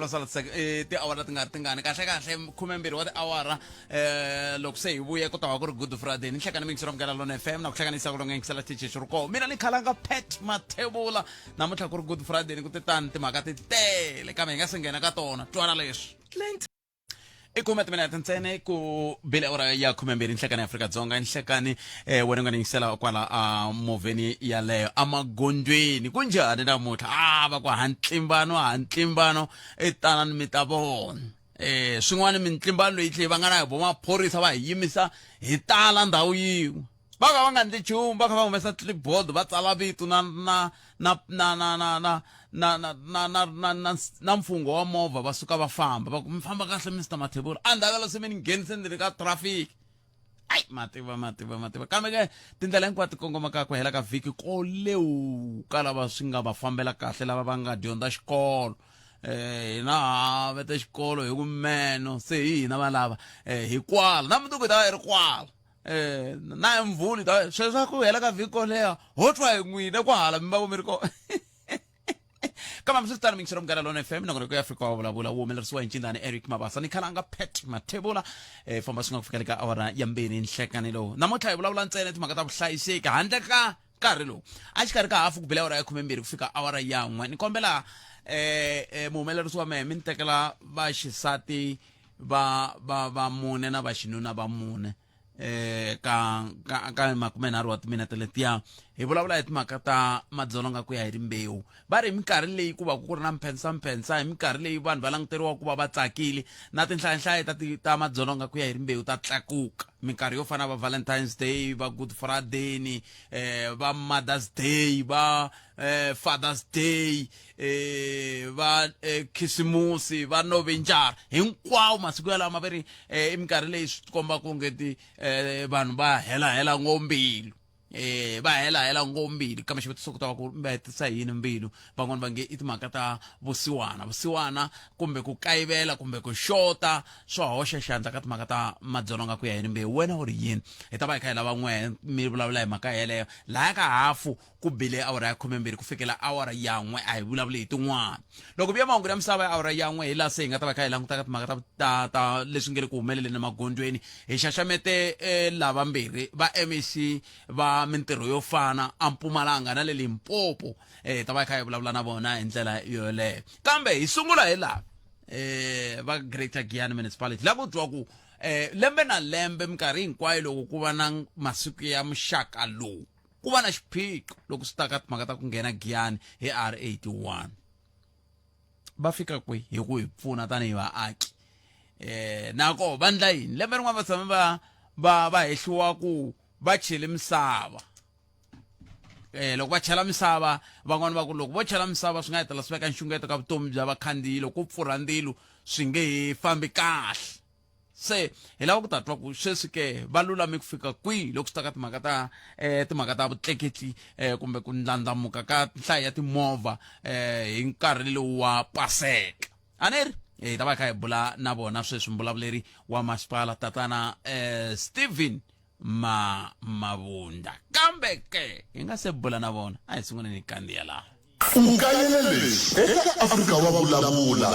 Ku lo sala tiawara ti nga ri tingani, kahle kahle 12 wa tiawara. Loko se hi vuye ku ta va ku ri Good Friday ni nhlekani mixi ra Munghana Lona FM na ku hlanganisa ku longa yingisela tichexi ri koho. Mina ni khalanga Pat Mathebula. Namuntlha ku ri Good Friday ni ku titani timhaka ti tele, kambe hi nga se nghena ka tona, twana leswi. I khume timinete ntsena ku bile awara ya 12 nhlekani ya Afrika-Dzonga. Nhlekani wena u nga ni yingisela kwala a movheni yaleyo amagondzweni, ku njhani namuntlha? A va ku hantlimbano, hantlimbano i tanani mi ta vona. Swin'wana mintlimbano leyi tlhe va nga na hi vomaphorisa va hi yimisa hi tala ndhawu yin'we, va ka va nga ndli nchumu, va kha va humesa clipboard va tsala vito na na na na na na na na na na na na na na mfungho wa movha, va suka va famba, va ku mi famba kahle Mr Mathebula. A ndzhaku ka loko se mi ni nghenise ni ri ka traffic. Ayi, mativa mativa mativa, kambe ke tindlela hinkwato ti kongoma ka ku hela ka vhiki kolewu ka lava swi nga va fambela kahle, lava va nga dyondza xikolo. Hina ha vete xikolo hi ku meno se hi hina valava hi kwala na mundzuku hi ta va hi ri kwala na hi mvuli ta sweswo swa ku hela ka vhiki koleha ho twa hi n'wina kwahala mi va mi ri kona. Kambe hambiswiritano, mingiselo Munghana Lona FM, nongonoko ya Afrika wa Vulavula wu humelerisiwa hi ncindani Eric Mabasa ni khalanga Pat Mathebula. Famba swi nga ku fikela ka awara ya 2 nhlekani lowu. Namuntlha hi vulavula ntsena timhaka ta vuhlayiseki handle ka nkarhi lowu a xikarhi ka hafu ku bile awara ya 12 ku fika awara ya 1. Ni kombela muhumelerisi wa mehe mi ni tekela vaxisati va mune na vaxinuna va mune ka 30 wa timinete letiya hi vulavula hi timhaka ta madzolonga ku ya hi rimbewu. Va ri hi minkarhi leyi ku va ku ri na mphensamphensa, hi minkarhi leyi vanhu va languteriwa ku va va tsakile, na tinhlayanhlaya ta madzolonga ku ya hi rimbewu ta tlakuka. Minkarhi yo fana va Valentine's Day, va Good Friday, ni va Mother's Day, va Father's Day, va Khisimusi, va Novenjara, hinkwawo masiku yalawo ma ve ri i minkarhi leyi swi tikomba ku nge ti vanhu va helahela ngombilu, va helahela ngombilu. Kambe xivutiso ku ta va ku va hetisa yini mbilu? Van'wani va nge i timhaka ta vusiwana, vusiwana kumbe ku kayivela kumbe ku xota swa hoxa xandla ka timhaka ta madzolonga ku ya hi rimbewu. Wena u ri yini? Hi ta va hi kha hi lava n'we mi vulavula hi mhaka yeleyo lahaya ka hafu ku bile awara ya 12 ku fikela awara ya 1. A hi vulavuli hi tin'wana loko vuya mahungu ya misava ya awara ya 1, hi laha se hi nga ta va kha hi languta ka timhaka ta leswi nge le ku humeleleni emagondzweni. Hi xaxamete lavambirhi va MEC va mintirho yo fana a Mpumalanga na le Limpopo. Hi ta va hi kha hi vulavula na vona hi ndlela yoleyo, kambe hi sungula hi laha va Greater Giyani Municipality, la ku twa ku lembe na lembe minkarhi hinkwayo loko ku va na masiku ya muxaka lowu ku va na xiphiqo loko swi ta ka timhaka ta ku nghena Giyani hi R81. Va fika kwihi hi ku hi pfuna tanihi vaaki? Nako va ndla yini? Lembe rin'wana va tshame va hehliwa ku va chele misava. Loko va chela misava, van'wani va ku loko vo chela misava swi nga hetelela swi veka nxungeto ka vutomi bya vakhandziyi, loko ku pfurha ndzilo swi nge he fambi kahle. Se hi lava ku ta twa ku sweswi ke va lulame ku fika kwihi loko swi ta ka timhaka ta timhaka ta vutleketli kumbe ku ndlandlamuka ka nhlayo ya timovha hi nkarhi lowu wa Paseka. A ni ri hi ta va hi kha hi bula na vona sweswi, mbulavuleri wa masipala tatana Steven ma Mavunda. Kambe ke hi nga se bula na vona, a hi sunguleni hi kandziya laha. U kayele leswi eka Afrika wa Vulavula.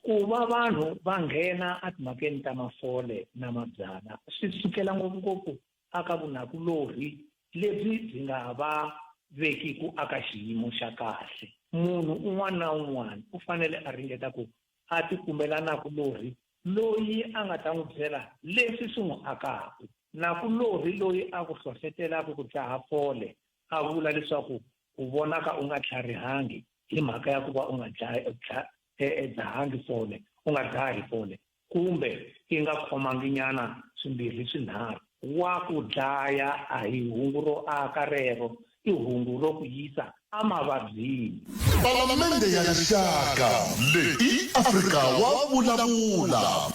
Ku va vanhu va nghena etimhakeni ta mafole na mabyalwa swi sukela ngopfu-ngopfu eka vunakulorhi lebyi byi nga va vekiku eka xiyimo xa kahle. Munhu un'wana na un'wana u fanele a ringeta ku a tikumela nakulorhi loyi a nga ta n'wi byela leswi swi n'wi akaka. Nakulorhi loyi a ku hlohletelaka ku dzaha fole a vula leswaku u vonaka u nga tlharihangi hi mhaka ya ku va u nga dzahangi fole, u nga dzahi fole, kumbe i nga khomanginyana swimbirhi swinharhu, wa ku dlaya. A hi hungu ro aka rero, i hungu ro ku yisa emavabyini. Palamende ya Rixaka, leyi i Afrika wa Vulavula.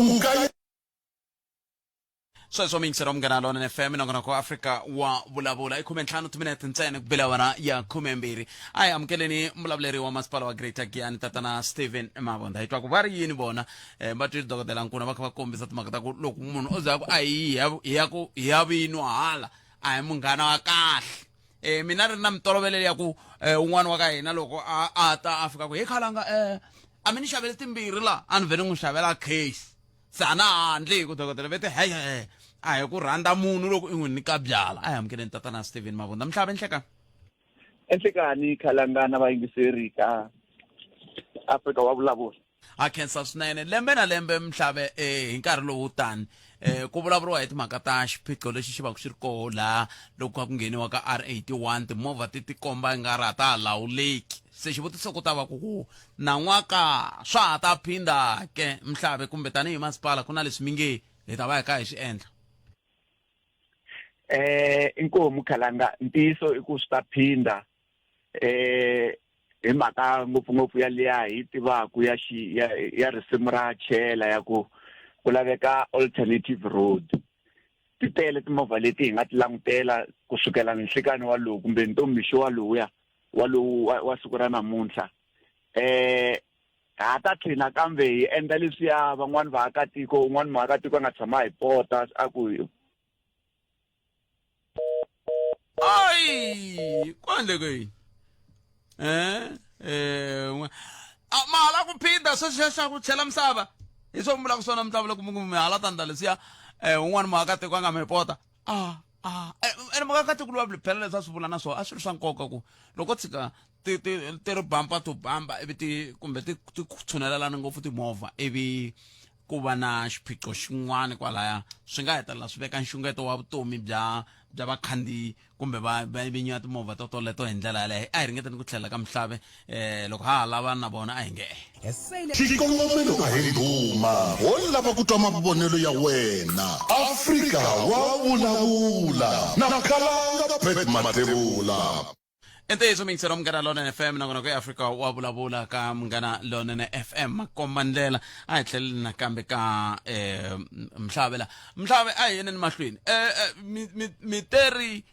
U ka Sweswo miyingiseri wa Munghana Lonene FM, nongonoko wa Afrika wa Vulavula. I 15 timinete ntsena ku bela awara ya 12. A hi amukeleni muvulavuleri wa masipala wa Greater Giyani, Tatana Steven Mavonda. Hi twa ku va ri yini vona. Va twile dokodela Nkuna va kha va kombisa timhaka ta ku loko munhu o za ku a hi hi ya ku hi ya vinwa hala a hi munghana wa kahle. Mina ri na mintolovelo ya ku un'wana wa ka hina loko a ta a fika ku he khalanga a mi ni xavele timbirhi la, a ni vhele n'wi xavela case. Se a na ha handle hi ku dokodela vete he a hi ku rhandza munhu loko i n'wi nyika byala. A hi amukeleni Tatana Steven Mavunda. Mhlava enhlekani. Enhlekani khalanga na vayingiseri ka Afrika wa Vulavula. Ha khensa swinene. Lembe na lembe Mhlave hi nkarhi lowu tani ku vulavuriwa hi timhaka ta xiphiqo lexi xi va xi ri koho laha loko kha ku ngheniwa ka R81, timovha ti tikomba nga ri a ta ha lawuleki. Se xivutiso ku ta va ku ku nan'waka swa ha ta phindha ke Mhlave, kumbe tanihi masipala ku na leswi mi nge hi ta va hi kha hi swi endla? Inkomu khalanga, ntiyiso i ku swi ta phindha hi mhaka ngopfungopfu ya liya hi tivaku ya xi ya, ya risimu ra chela ya ku ku laveka alternative road. Ti tele timovha leti hi nga ti langutela kusukela nhlikani wa lowu kumbe ntomixo wa lowuya wa lowu wa siku ra namuntlha. Ha ta tlhela nakambe hi endla leswiya van'wani vaakatiko, un'wana muakatiko a nga tshama hi pota a ku Ai, ku endleke yini? Ma hala ku phindha sweswiya xa ku chela misava. Hi swo mi vulaka swona mi ta vula ku mi hala ta ndla leswiya un'wana muakatiko a nga mi pota. Ene muakatiko luwa phela leswi a swi vula na swona a swi ri swa nkoka ku loko tshika ti ti ti ri bumper to bumper ivi ti kumbe ti ti tshunelelana ngopfu timovha ivi ku va na xiphiqo xin'wana kwalaya, swi nga hetelela swi veka nxungeto wa vutomi bya bya vakhandziyi kumbe va vinyi va timovha to toleto hi ndlela yaleyo. A hi ringeteni ku tlhelela ka Mhlave loko ha ha lava na vona a hi nge. Xikongomelo a hi ndhuma, ho lava ku twa mavonelo ya wena. Afrika wa Vulavula na Khalanga Pat Mathebula. I ntiyiso miyingiseri wa Munghana Lonene FM, nakona ku eAfrika wa Vulavula ka Munghana Lonene FM. Makomba ndlela a hi tlheleli nakambe ka Mhlave la. Mhlave a hi yeneni mahlweni. Mi teri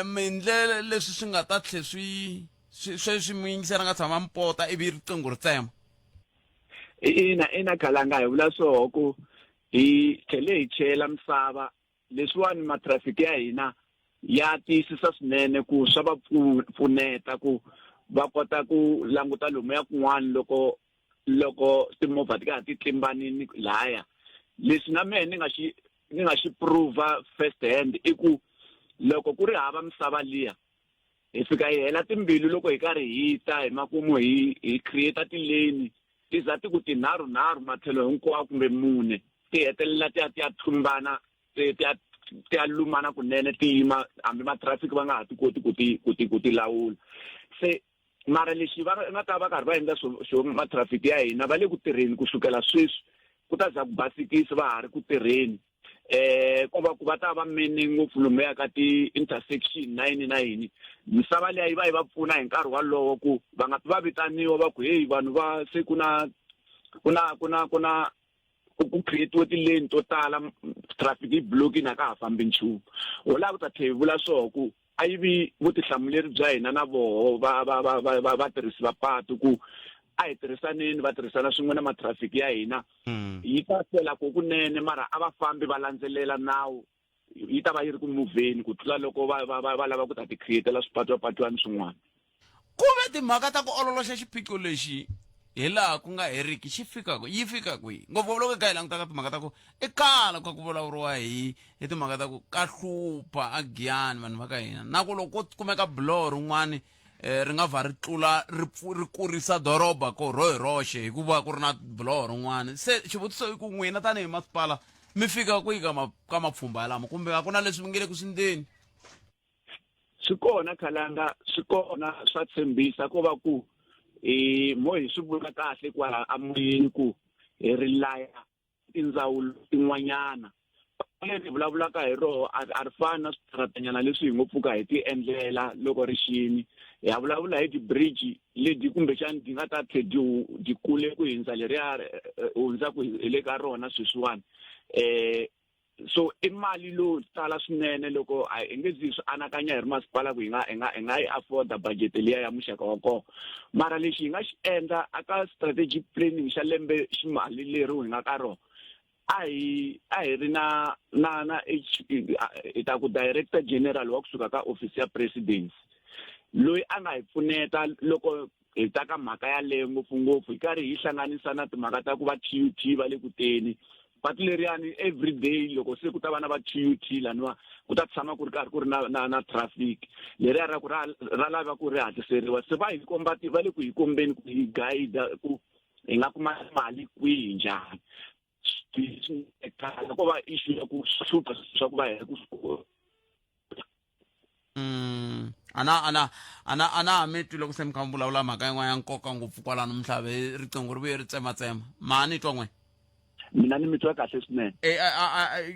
mi ndlele leswi swi nga ta tlhe swi sweswi muyingiseri a nga tshama mpota ivi riqingho ri tsema. Ina, ina khalanga hi vula swoho ku hi tlhele hi chela misava. Leswiwani matrafiki ya hina ya tiyisisa swinene ku swa va pfuneta ku va kota ku languta lomuya kun'wana loko loko timovha ti karhi ti tlimbanini laya. Leswi na mehe ni nga xi ni nga xi prova first hand i ku loko ku ri hava misava liya hi fika hi hela timbilu loko hi karhi hi ta hi makumu hi hi create ti-lane ti za ti ku tinharhu nharhu matlhelo hinkwawo kumbe mune, ti hetelela ti ya ti ya tlumbana, ti ti ya ti ya lumana kunene, ti yima hambi ma-traffic va nga ha ti koti ku ti ku ti ku ti lawula. Se mara lexi va nga ta va karhi va endla xo ma-traffic ya hina va le ku tirheni kusukela sweswi ku ta za ku basikisa va ha ri ku tirheni. Ko va ku va ta va mene ngopfu lomuya ka ti-intersection na yini na yini. Misava liya yi va yi va pfuna hi nkarhi walowo ku va nga va vitaniwa va ku heyi vanhu va se ku na ku na ku na ku na ku create-iwe ti-lane to tala, traffic yi block-ini a ka ha fambi nchumu. Ho lava ku ta tlhela hi vula swoho ku a yi vi vutihlamuleri bya hina na voho va va va va va vatirhisi va patu ku a hi tirhisaneni, va tirhisana swin'we na matrafiki ya hina. Yi ta hlwela ko kunene mara a va fambi va landzelela nawu, yi ta va yi ri ku muvheni ku tlula loko va va va va lava ku ta ti create-ela swipatwapatwani swin'wana. Ku ve timhaka ta ku ololoxa xiphiqo lexi hi laha ku nga heriki xi fika yi fika kwihi? Ngopfungopfu loko hi kha hi languta ka timhaka ta ku i khale ku kha ku vulavuriwa hi hi timhaka ta ku ka hlupha a Giyani vanhu va ka hina, na ku loko ko kumeka buloho rin'wani ri nga vha ri tlula ri ri kurisa doroba ko ro hi roxe hikuva ku ri na buloho rin'wana. Se xivutiso i ku n'wina tanihi masipala mi fika kwihi ka ka mapfhumba yalamo, kumbe a ku na leswi mi nge le ku swi ndleni? Swi kona khalanga, swi kona, swa tshembisa. Ko va ku hi mo hi swi vula kahle kwala amoyeni ku hi ri laya tindzawulo tin'wanyana. Leri hi vulavulaka hi roho a ri fani na switaratanyana leswi hi ngo pfuka hi ti endlela loko ri xini. Hi ya vulavula hi ti-bridge leti kumbexani ti nga ta tlhe ti ti kule ku hindza leriya hundzaku hi le ka rona sweswiwani. So i mali lowu tala swinene loko a hi nge zi swi anakanya hi ri masipala ku hi nga hi nga hi nga yi afforda budget liya ya muxaka wa kona. Mara lexi hi nga xi endla aka strategic planning xa lembe ximali leri hi nga ka rona, a hi a hi ri na na na hi ta ku director general wa kusuka ka office ya presidency loyi a nga hi pfuneta loko hi ta ka mhaka yaleyo ngopfungopfu hi karhi hi hlanganisa na timhaka ta ku va TUT va le ku teni. Patu leriyani everyday loko se ku ta va na va TUT laniwa ku ta tshama ku ri karhi ku ri na na na traffic leriya ra ku ra ra lava ku ri hatliseriwa. Se va hi komba va le ku hi kombeni ku hi guide ku hi nga kuma mali kwihi njhani. Ko va issue ya ku hlupha swa ku va hi ku Ana ana ana ana mi twi loko se mi kha mi vulavula mhaka yin'wana ya nkoka ngopfu kwalano Mhlave, riqingho ri vuye ri tsematsema. Ma ni twa n'we? Mina ni mi twa kahle swinene. E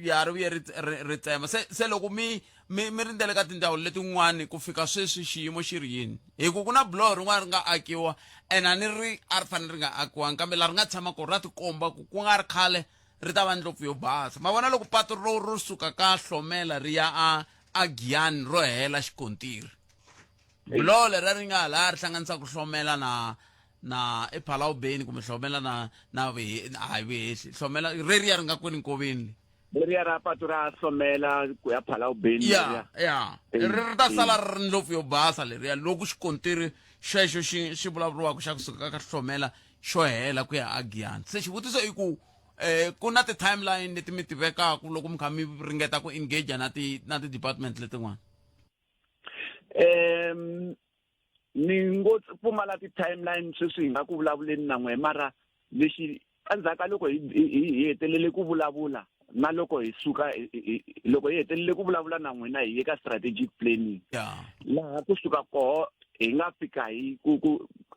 ya ri vuye ri tsema. Se loko mi rindzele ka tindhawu letin'wani ku fika sweswi xiyimo xi ri yini? Hi ku ku na buloho rin'wana ri nga akiwa ene a ni ri a ri fanele ri nga akiwanga, kambe laha ri nga tshama kona ra tikomba ku ku nga ri khale ri ta va ndlopfu yo basa. Ma vona loko patu ro suka ka Hlomela ri ya a Giyani ro hela xikontiri, buloho leriya ri nga laha ri hlanganisaka Hlomela na ePhalawubeni kumbe Hlomela na hayi Vuhehli, Hlomela reriya ri nga kwini nkoveni. Leriya ra patu ra Hlomela ku ya Phalawubeni. Ya ya ri ta sala ri ri ndlopfu yo basa leriya loko xikontiri xexo xi vulavuriwaka xa kusuka ka Hlomela xo hela ku ya a Giyani. Se xivutiso i ku ku na ti-timeline leti mi ti vekaka loko mi kha mi ringeta ku engage na ti-department letin'wana? Ni ngo pfumala ti-timeline sweswi hi nga ku vulavuleni na n'we, mara lexi endzhaku ka loko hi hetelele ku vulavula na loko hi suka loko hi hetelele ku vulavula na n'wina hi ye ka strategic planning, laha kusuka koho hi nga fika hi ku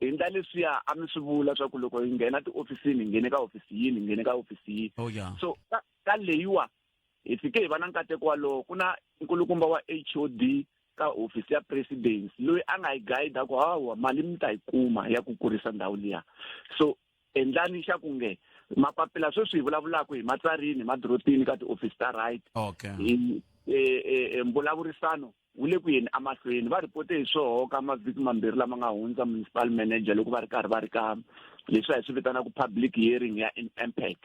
hi ndla leswiya a mi swi vula swa ku loko hi nghena tiofisini hi nghene ka ofisi yini, hi nghene ka ofisi yini. Oh, yeah. So ka leyiwa hi fike hi va na nkateko walowo ku na nkulukumba wa HOD ka ofisi ya presidency loyi a nga hi guide ku hawa mali mi ta yi kuma ya ku kurisa ndhawu liya. So endlani xa ku nge mapapila sweswi hi vulavulaka hi matsarini hi madorotini ka tiofisi ta right. Okay. Hi mbulavurisano wu le ku yeni emahlweni. Va ripote hi swoho ka mavhiki mambirhi lama nga hundza municipal manager loko va ri karhi va ri ka leswi a hi swi vitanaka public hearing ya MPAC.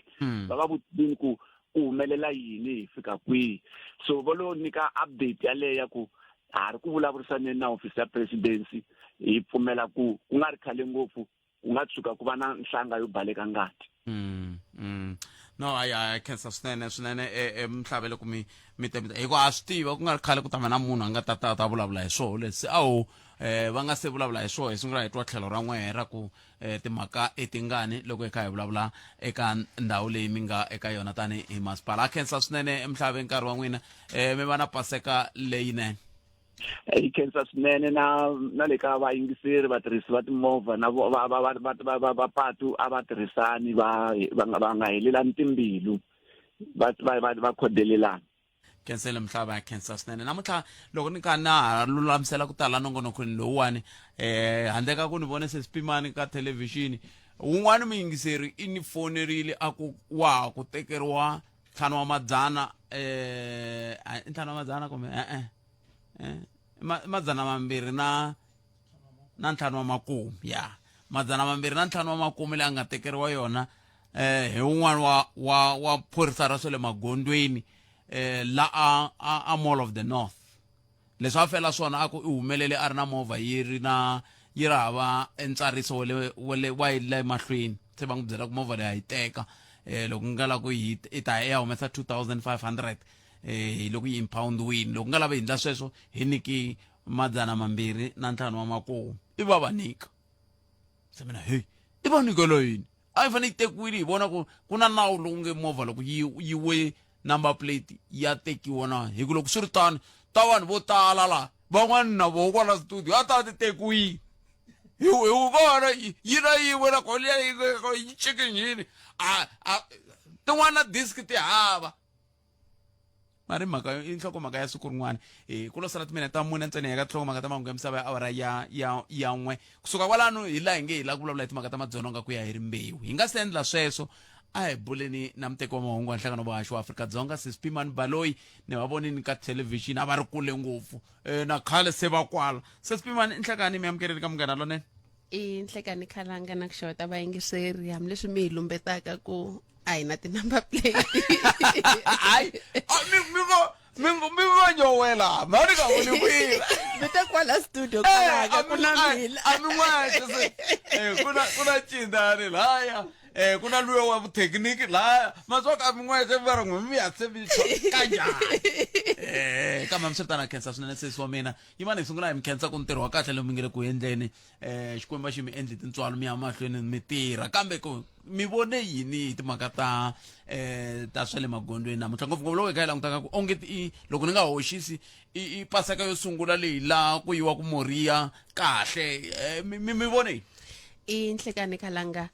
Va va vutisini ku ku humelela yini, hi fika kwihi. So va lo nyika update yaleyo ya ku ha ri ku vulavurisaneni na office ya presidency, hi pfumela ku ku nga ri khale ngopfu ku nga tshuka ku va na nhlanga yo baleka ngati. No, a khensa swinene swinene Mhlave loko mi te hi ku a swi tiva ku nga ri khale ku ta va na munhu a nga ta ta ta vulavula hi swoho leswi a wu va nga se vulavula hi swoho hi sungula hi twa tlhelo ra n'wehe ra ku timhaka i tingani loko hi kha hi vulavula eka ndhawu leyi mi nga eka yona tanihi masipala. A khensa swinene Mhlave nkarhi wa n'wina, mi va na paseka leyinene. Hi khensa swinene na le ka vayingiseri, vatirhisi va timovha na va va va va va va va patu a va tirhisani, va va nga va nga helelani timbilu, va va va va khodelelana. Khensele Mhlava, khensa swinene. Namuntlha loko ni kha na ha lulamisela ku tala nongonokweni lowuwani, handle ka ku ni vone sesipimani ka thelevhixini, wun'wani muyingiseri i ni fonerile a ku wa ha ku tekeriwa ntlhanu wa madzana, i ntlhanu wa madzana kumbe e-e, madzana mambirhi na ntlhanu wa makume, ya 205 wa makume leyi a nga tekeriwa yona hi wun'wana wa phorisa ra swa le magondzweni la a Mall of the North. Leswi a fela swona a ku i humelele a ri na movha yi ri na yi ri hava ntsariso wa le wa le mahlweni, se va n'wi byela ku movha leyi a yi teka, loko nga la ku yi i ta ya humesa 2500 hi loko yi impound-wini, loko nga lavi hi ndla sweswo hi nyiki 205 wa makume. I va va nyika se mina hey i va nyikela yini? A yi fanele yi tekiwile, hi vona ku ku na nawu lowu nge movha loko yi we number plate ya tekiwa na hi ku loko swi ri tano ta vanhu vo tala la van'wana na voho kwala studio a ta ti tekiwile hi vona yi na yin'we na kona liya yi chikinyini a tin'wana disk ti hava mari mhaka i nhlokomhaka ya siku rin'wana. Hi ku lo sala timinete ta mune ntsena ya ka tinhlokomhaka ta mahungu ya misava ya awara ya 1. Kusuka kwalano hi laha hi nge hi lava ku vulavula hi timhaka ta madzolonga ku ya hi rimbewu. Hi nga se endla sweswo, A hi buleni na muteki wa mahungu wa nhlangano vahaxi wa Afrika-Dzonga, Sis Pimani Baloyi. Ni va vonini ka thelevhixini, a va ri kule ngopfu e, na khale se va kwala. Sis Pimani, nhlekani mi amukeleni ka Munghana Lonene. I nhlekani Khalanga na ku xeweta vayingiseri, hambileswi mi hi lumbetaka ku a hi na ti-number plate. Hayi, mi mi vo mi mi vo nyowela mani ka voni kwini. Mi ta kwala studio Khalanga ku na mina. A mi n'waxe se ku na ku na cindani laya, ku na luya wa vuthekiniki laya maswa ka mi n'wexe va ri n'wi mi ya se mi kanjhani. Kambe hambiswiritano a khensa swinene sesi wa mina. Yimani hi sungula hi mi khensa ku ntirho wa kahle lowu mi nge le ku endleni. Xikwembu a xi mi endli tintswalo mi ya mahlweni mi tirha. Kambe ku mi vone yini hi timhaka ta ta swa le magondzweni namuntlha, ngopfungopfu loko hi kha hi langutaka ku onge i loko ni nga hoxisi i paseka yo sungula leyi laha ku yiwa ku Moriya kahle, mi vone yini? I nhlekani Khalanga,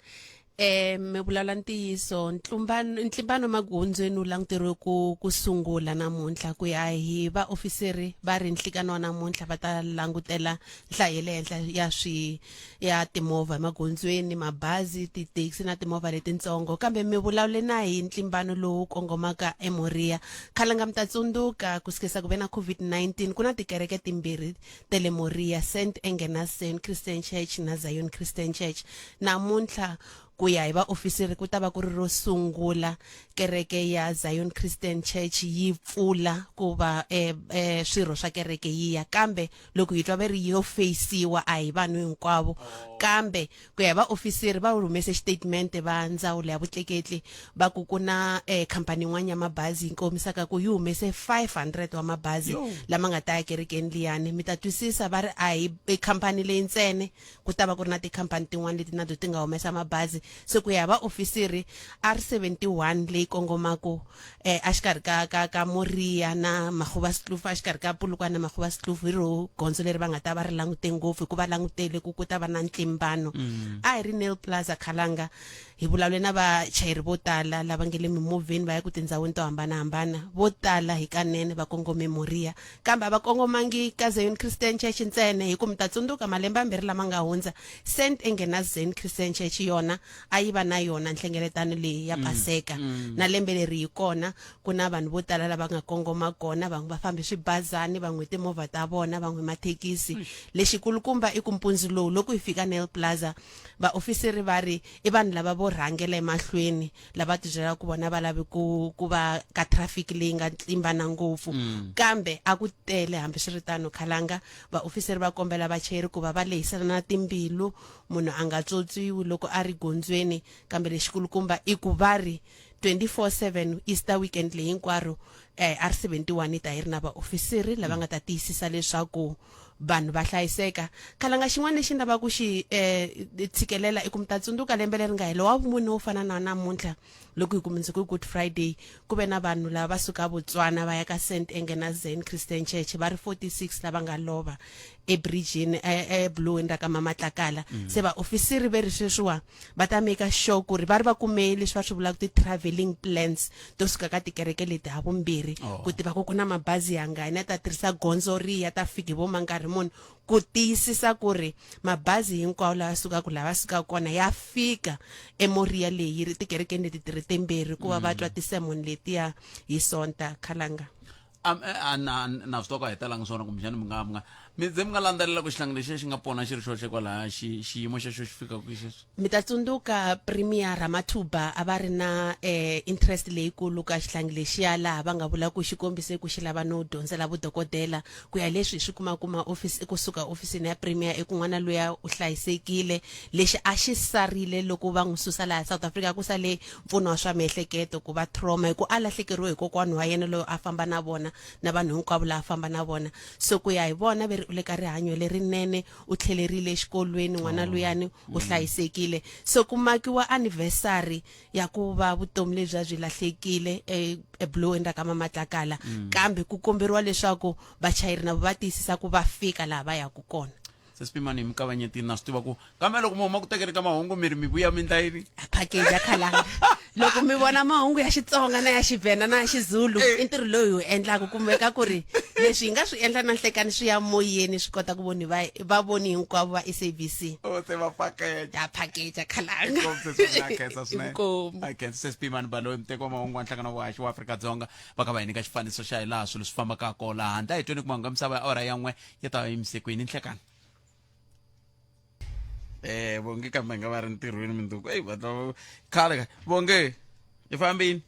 mi vulavula ntiyiso. Ntlumbano ntlimbano magondzweni wu languteriwe ku sungula namuntlha ku ya hi vaofisiri va ri nhlikano wa namuntlha va ta langutela nhlayo ya le henhla ya swi ya timovha emagondzweni, mabazi, tithekisi na timovha letitsongo. Kambe mi vulavule na hi ntlimbano lowu kongomaka eMoriya, Khalanga, mi ta tsundzuka ku sukisa ku ve na COVID-19 ku na tikereke timbirhi ta le Moriya, St Engenas Christian Church na Zion Christian Church. Namuntlha ku ya hi vaofisiri ku ta va ku ri ro sungula kereke ya Zion Christian Church yi pfula ku va swirho swa kereke yi ya, kambe loko hi twa va ri yo feyisiwa a hi vanhu hinkwavo. Kambe ku ya hi vaofisiri va humese xitatimende va ndzawulo ya vutleketli va ku ku na khampani yin'wana ya mabazi yi kombisaka ku yi humese 500 wa mabazi lama nga ta ya kerekeni liyani. Mi ta twisisa va ri a hi khampani leyi ntsene, ku ta va ku ri na tikhampani tin'wana leti na to ti nga humesa mabazi. Se ku ya hi vaofisiri R71 leyi kongomaka exikarhi ka Moriya na Magoebaskloof, exikarhi ka Polokwane na Magoebaskloof, hi ro gondzo leri va nga ta va ri langute ngopfu hikuva langutele ku ku ta va na ntlimbano. A hi ri Nail Plaza Khalanga, hi vulavule na vachayeri vo tala lava nge le mimovheni va ya ku tindhawini to hambanahambana. Vo tala hikanene va kongome Moriya, kambe a va kongomangi ka Zion Christian Church ntsena, hi ku mi ta tsundzuka malembe mambirhi lama nga hundza St Engenas Zion Christian Church yona a yi va na yona nhlengeletano leyi ya Paseka. Na lembe leri yi kona, ku na vanhu vo tala lava nga kongoma kona, van'we va fambe swibazani, van'we hi timovha ta vona, van'we hi mathekisi. Lexikulukumba i ku mpundzu lowu loko hi fika Nail Plaza, vaofisiri va ri i vanhu lava vo rhangela emahlweni lava tibyelaka ku vona va lavi ku va ka traffic leyi nga tlimbana ngopfu. Kambe a ku tele. Hambiswiritano Khalanga, vaofisiri va kombela vachayeri ku va va lehisana timbilu, munhu a nga tswotswiwi loko a ri gondzweni. Kambe lexikulukumba i ku va ri 24/7 Easter weekend leyi hinkwaro, R71 yi ta yi ri na vaofisiri lava nga ta tiyisisa leswaku vanhu va hlayiseka. Khalanga, xin'wana lexi ni lavaka ku xi tshikelela i ku mi ta tsundzuka lembe leri nga hela wa vumune wo fana na namuntlha, loko hi ku mundzuku Good Friday, ku ve na vanhu lava va suka Botswana va ya ka St Engenas Zen Christian Church va ri 46 lava nga lova ebridgini ebuluweni ra ka Mamatlakala. Se vaofisiri ve ri sweswiwa va ta make sure ku ri va ri va kume leswi va swi vulaka ti-travelling plans to suka ka tikereke leti ha vumbirhi, ku tiva ku ku na mabazi yangani ya ta tirhisa gondzo rihi, ya ta fika hi vo ma nkarhi muni, ku tiyisisa ku ri mabazi hinkwawo lawa sukaka laha va sukaka kona ya fika eMoriya leyi ri tikerekeni leti ti ri timbirhi ku va va twa ti-sermon letiya hi Sonta, Khalanga. A na swi tiva ku a hi talanga swona, kumbexani mi nga mi ze mi nga landzelela ku xihlangi lexiya xi nga pona xi ri xoxe kwalaya, xi xiyimo xexo xi fika kwihi sweswi? Mi ta tsundzuka Premier Ramathuba a va ri na interest leyikulu ka xihlangi lexiya, laha va nga vula ku xi kombise ku xi lava no dyondzela vudokodela. Ku ya leswi hi swi kumaka ma office kusuka ofisini ya Premier, i ku n'wana luya u hlayisekile. Lexi a xi sarile loko va n'wi susa laha South Africa ku sale mpfuno wa swa miehleketo, ku va trauma hi ku a lahlekeriwe hi kokwana wa yena loyi a famba na vona na vanhu hinkwavo laha a famba na vona. So ku ya hi vona ve ri u le ka rihanyo lerinene, u tlhelerile exikolweni n'wana luyani, u hlayisekile. So ku makiwa anniversary ya ku va vutomi lebyi a byi lahlekile ebulowini ra ka Mamatlakala, kambe ku komberiwa leswaku vachayeri na vo va tiyisisa ku va fika laha va yaka kona. Se Sipimani, hi mi kavanyetini, na swi tiva ku kambe loko mi huma ku tekeni ka mahungu mi ri mi vuya mi ndla yini? Package ya Khalanga. Loko mi vona mahungu ya Xitsonga na ya Xivhenda na ya Xizulu i ntirho lowu hi wu endlaka kumeka ku ri leswi hi nga swi endla na nhlekani swi ya moyeni swi kota ku voni va va voni hinkwavo va SABC. O se va package. Ya package khalanga. Khensa swinene. Inkomu. A khensa sesi Pimani Baloyi muteki wa mahungu wa nhlangano wa vuhaxi wa Afrika-Dzonga va kha va hi nyika xifaniso xa hi laha swilo swi fambaka kona laha handle a hi tweni ku mahungu ya misava ya awara ya n'we ya ta va yimise kwini nhlekani. Eh vonge kambe nga va ri ntirhweni minduku eyi va ta khale ka vonge i fambini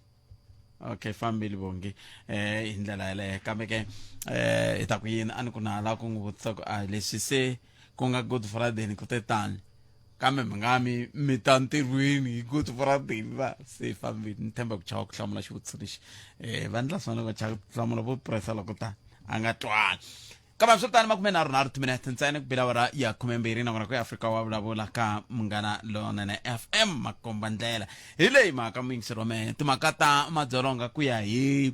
okay fambile vonge eh hi ndlela yeleyo kambe ke eh hi ta ku yini a ni ku na la ku n'wi vutisa ku a leswi se ku nga good friday ni ku te tani kambe mi nga mi mi ta ntirhweni hi good friday va se fambile ni tshemba ku chava ku hlamula xivutiso lexi eh va ndla swona va chava ku hlamula vo pressa loko ta a nga twali Kambe hambiswiritano, 33 timinete ntsena ku bela awara ya 12 nakona ku Afrika wa vulavula ka Munghana Lonene FM makomba ndlela. Hi leyi mhaka muyingiseri wa mehe, timhaka ta madzolonga ku ya hi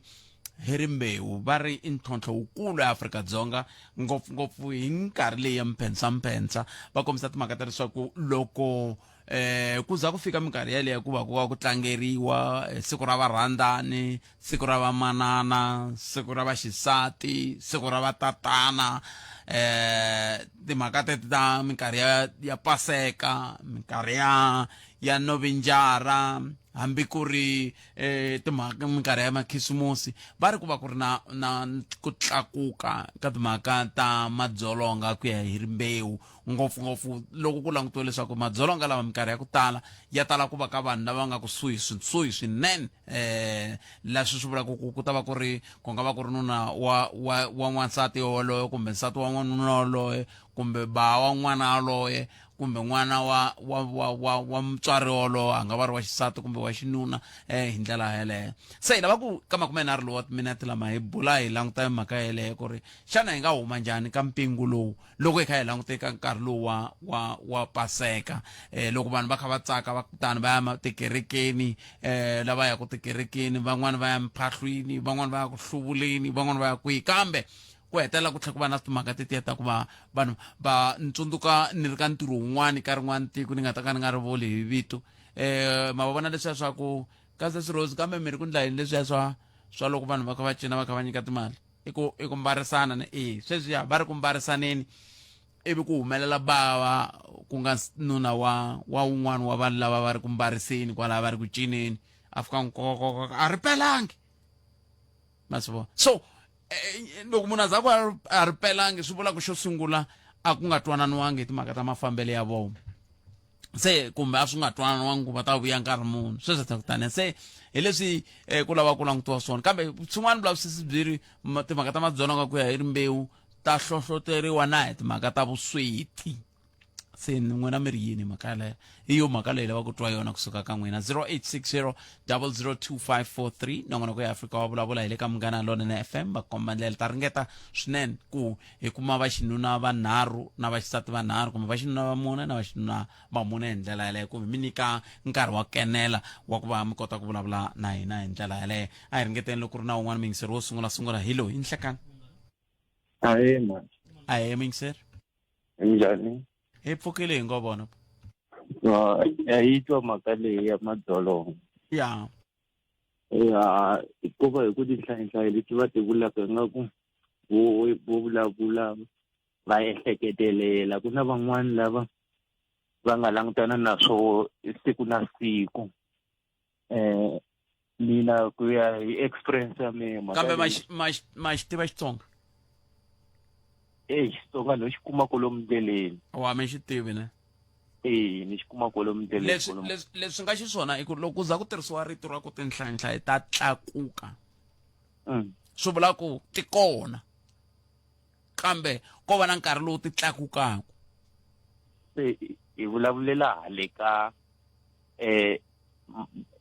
hi rimbewu va ri i ntlhontlho wukulu eAfrika-Dzonga ngopfungopfu hi nkarhi leyi ya mphensamphensa. Va kombisa timhaka ta leswaku loko eh ku za ku fika minkarhi yaleyo ku va ku va ku tlangeriwa eh, siku ra varhandzani siku ra vamanana siku ra vaxisati siku ra vatatana eh timhaka teti ta minkarhi ya ya paseka minkarhi ya ya novinjara hambi ku ri eh timhaka minkarhi ya makhisimusi va ri ku va ku ri na na ku tlakuka ka timhaka ta madzolonga ku ya hi rimbewu ngopfungopfu loko ku langutiwe leswaku madzolonga lama minkarhi ya ku tala ya tala ku va ka vanhu lava nga kusuhi swisuhi swinene eh leswi swi vulaka ku ku ta va ku ri ku nga va ku ri nuna wa wa wa n'wansati woloye kumbe nsati wa n'wanuna woloye kumbe ba wa n'wana woloye kumbe n'wana wa wa wa wa wa mutswari wolowo a nga va ri wa xisati kumbe wa xinuna eh hi ndlela yeleyo se hi lava ku ka 30 lowa timinete lama hi bula hi languta mhaka yeleyo ku ri xana hi nga huma njhani ka mpingu lowu loko hi kha hi languta eka nkarhi lowu wa wa wa paseka eh loko vanhu va kha va tsaka va kutani va ya tikerekeni eh lava yaka tikerekeni van'wani va ya mphahlwini van'wani va ya ku hluvuleni van'wani va ya kwihi kambe ku hetelela ku tlhela ku va na timhaka tetiya ta ku va vanhu va ni tsundzuka ni ri ka ntirho wun'wani ka rin'wana tiko ni nga ta ka ni nga ri vuli hi vito eh ma va vona leswiya swa ku ka sesi Rose kambe mi ri ku ndla yini leswiya swa swa loko vanhu va kha va cina va kha va nyika timali i ku i ku mbarisana ne e sweswiya va ri ku mbarisaneni ivi ku humelela bava ku nga nuna wa wa wun'wana wa vanhu lava va ri ku mbariseni kwalaha va ri ku cineni a fika nkokokoko a ri pelangi ma swi vona so eh, loko munhu a za ku a ri pelangi swi vula ku xo sungula a ku nga twananiwangi hi timhaka ta mafambelo ya vona se kumbe a swi nga twananiwangi ku va ta vuya nkarhi muni sweswo ta kutani se hi leswi eh, ku lava ku langutiwa swona kambe swin'wana vulavisisi byi ri timhaka ta madzolonga ku ya hi rimbewu ta hlohloteriwa na hi timhaka ta vusweti se n'wina mi ri yini mhaka yaleyo hi yo mhaka leyi lava ku twa yona kusuka ka n'wina 0860 002543 nongonoko ya afrika wa vulavula hi le ka munghana lonene fm va komba ndlela ta ringeta swinene ku hi kuma vaxinuna vanharhu na vaxisati vanharhu kumbe vaxinuna va mune na vaxinuna va mune hi ndlela yaleyo kumbe mi nyika nkarhi wa kenela wa ku va mi kota ku vulavula na hina hi ndlela yaleyo a hi ringeteni loko ku ri na un'wana muyingiseri wo sungula sungula hi loyi nhlekani Ahee mani. Ahee muyingiseri. Njhani? Hi pfukile hi ngo vona. Ya yi twa mhaka leyi ya madzolonga. Ya. Ya hikuva hi ku tinhlayinhlayi leti va ti vulaka ingaku vo vo vulavula va ehleketelela ku na van'wani lava va nga langutana na swo siku na siku eh mina ku ya hi experience ya mina kambe ma xi tiva Xitsonga eh Xitsonga no xi kuma kolomu ndleleni wa mi xi tivi ne eh ni xi kuma kolomu ndleleni leswi leswi nga xiswona i ku loko ku za ku tirhisiwa rito ra ku tinhlayinhlayi ta tlakuka mm. swi vula ku ti kona kambe ko va na nkarhi lowu ti tlakukaka se hi vulavulela hale ka eh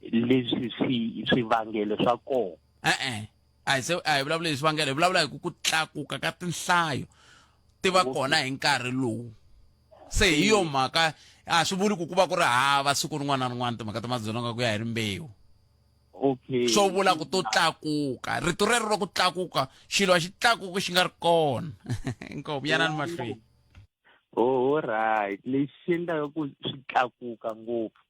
leswi swi swivangelo swa kona e-e a hi se a hi vulavuli hi swivangelo hi vulavula hi ku ku tlakuka ka tinhlayo ti va kona hi nkarhi lowu se hi yo mhaka a swi vuli ku ku va ku ri hava siku rin'wana na rin'wana timhaka ta madzolonga ku ya hi rimbewu okay swo vula ku to tlakuka rito rero ra ku tlakuka xilo a xi tlakuki xi nga ri kona inkomu yanani mahlweni oh right lexi endlaka ku swi tlakuka ngopfu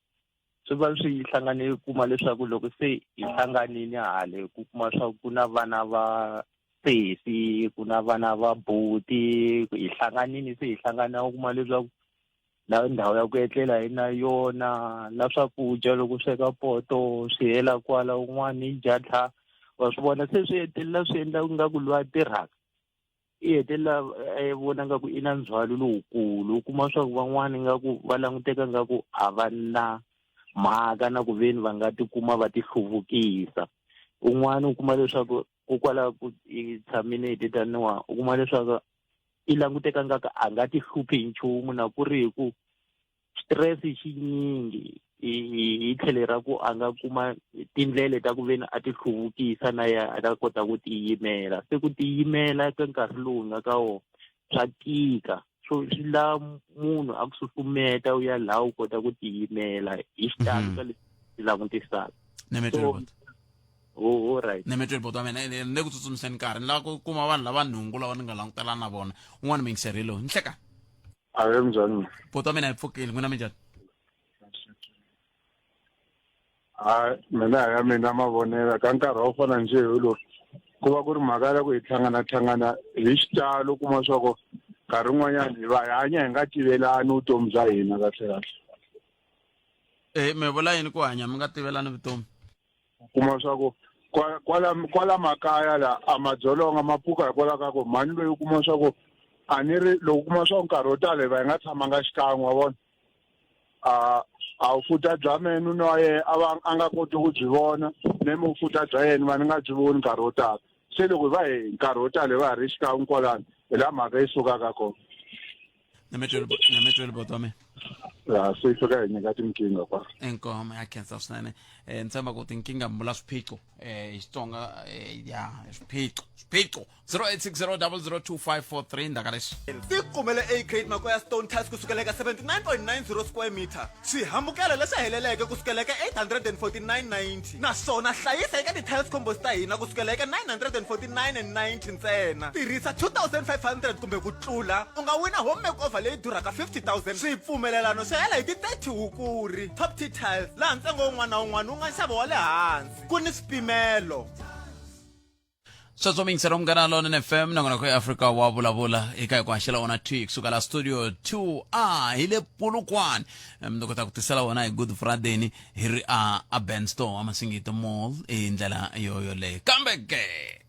Swi va swi hlangane u kuma leswaku loko se hi hlanganile hale ku kuma swa ku na vana va sesi ku na vana va buti hi hlanganile se hi hlangana u kuma leswaku na ndhawu ya ku etlela hi na yona na swakudya loko sweka poto swi hela kwala un'wana yi dya tlha wa swi vona se swi hetelela swi endla nga ku loyi a tirhaka i hetelela e vona nga ku i na ndzhwalo lowukulu u kuma swa ku van'wana nga ku va languteka nga ku a va na mhaka na ku veni va nga tikuma va tihluvukisa un'wana u kuma leswaku kokwalaho ku i tshamile hi tetaniwa u kuma leswaku i languteka nga ku a nga ti hluphi hi nchumu na ku ri hi ku stress xinyingi hi tlhelo ra ku a nga kuma tindlela ta ku veni a ti hluvukisa na ya a ta kota ku tiyimela se ku tiyimela ka nkarhi lowu nga ka wona swa tika so swi lava munhu a ku susumeta u ya laha u kota ku tiyimela hi xitalo ka leswi langutisaka Oh, right. Ni mi tweli buti wa mina ni le ku tsutsumiseni nkarhi ni lava ku kuma vanhu lava nhungu lava ni nga langutela na vona un'wana muyingiseri lowu ni hleka Ave minjhani? Buti wa mina hi pfukile n'wina minjhani? Hayi mina ya mina mavonelo ka nkarhi wa ku fana njhe hi lowu ku va ku ri mhaka ya ku hi hlangana hlangana hi xitalo kuma swa ku nkarhi wun'wanyana hi va hi hanya hi nga tivelani vutomi bya hina kahle kahle. Eh mi vula yini ku hanya mi nga tivelani vutomi? Kuma swa ku kwala kwala makaya la a madzolonga ma pfuka hikwalaho ka ku mhani loyi u kuma swa ku a ni ri loko u kuma swa ku nkarhi wo tala hi va hi nga tshamanga xikan'we wa vona a a vufuta bya mehe nuna wa yena a va a nga koti ku byi vona ne mi vufuta bya yena va ni nga byi voni nkarhi wo tala se loko hi va hi nkarhi wo tala hi va hi ri xikan'we kwalano hi laha mhaka yi sukaka kona. Nemetweli boti wa mina. Ya se yi fika hi nyika tinkingha kwala. Inkomu ya khensa swinene. Ni tshemba ku tinkingha mi vula swiphiqo hi Xitsonga ya swiphiqo swiphiqo 0860002543 ndzhaku ka leswi. Ti kumele A grade makoya stone tiles kusukela eka 79.90 square meter, swihambukelo leswi heleleke kusukela eka 849.90 naswona hlayisa eka ti-tiles combos ta hina kusukela eka 949.90 ntsena. Tirhisa 2500 kumbe ku tlula u nga wina home makeover leyi durhaka 50000. Swipfumelelano swi hela hi ti 30 Hukuri. Top T Tiles, laha ntsengo wun'wana na wun'wana wu nga nxavo wa le hansi. Ku ni swipimelo. Sweswo miyingiselo Munghana Lonene FM nongonoko ya Afrika wa vulavula eka hi ku haxela wona thwi kusuka la studio 2A hi le Polokwane. Mi kota ku tisela wona hi Good Friday hi ri a a Ben Store a Masingita Mall hi ndlela yo yoleyo. Kambe ke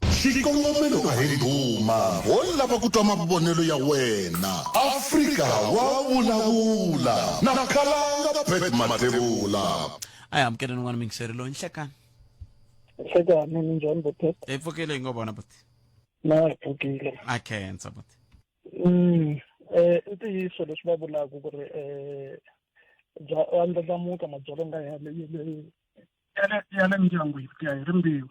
Xikongomelo a hi ndhuma, ho lava ku twa mavonelo ya wena. Afrika wa vulavula na Khalanga Pat Mathebula. A hi amukeleni un'wana muyingiseri loyi nhlekani. Nhlekani minjhani Botet? Hi pfukile hi ngo vona buti. Na hi pfukile. A khensa buti. I ntiyiso leswi va vulaka ku ri bya wa ndlandlamuka madzolonga ya le ya le ya le ya le mindyangwini ku ya hi rimbewu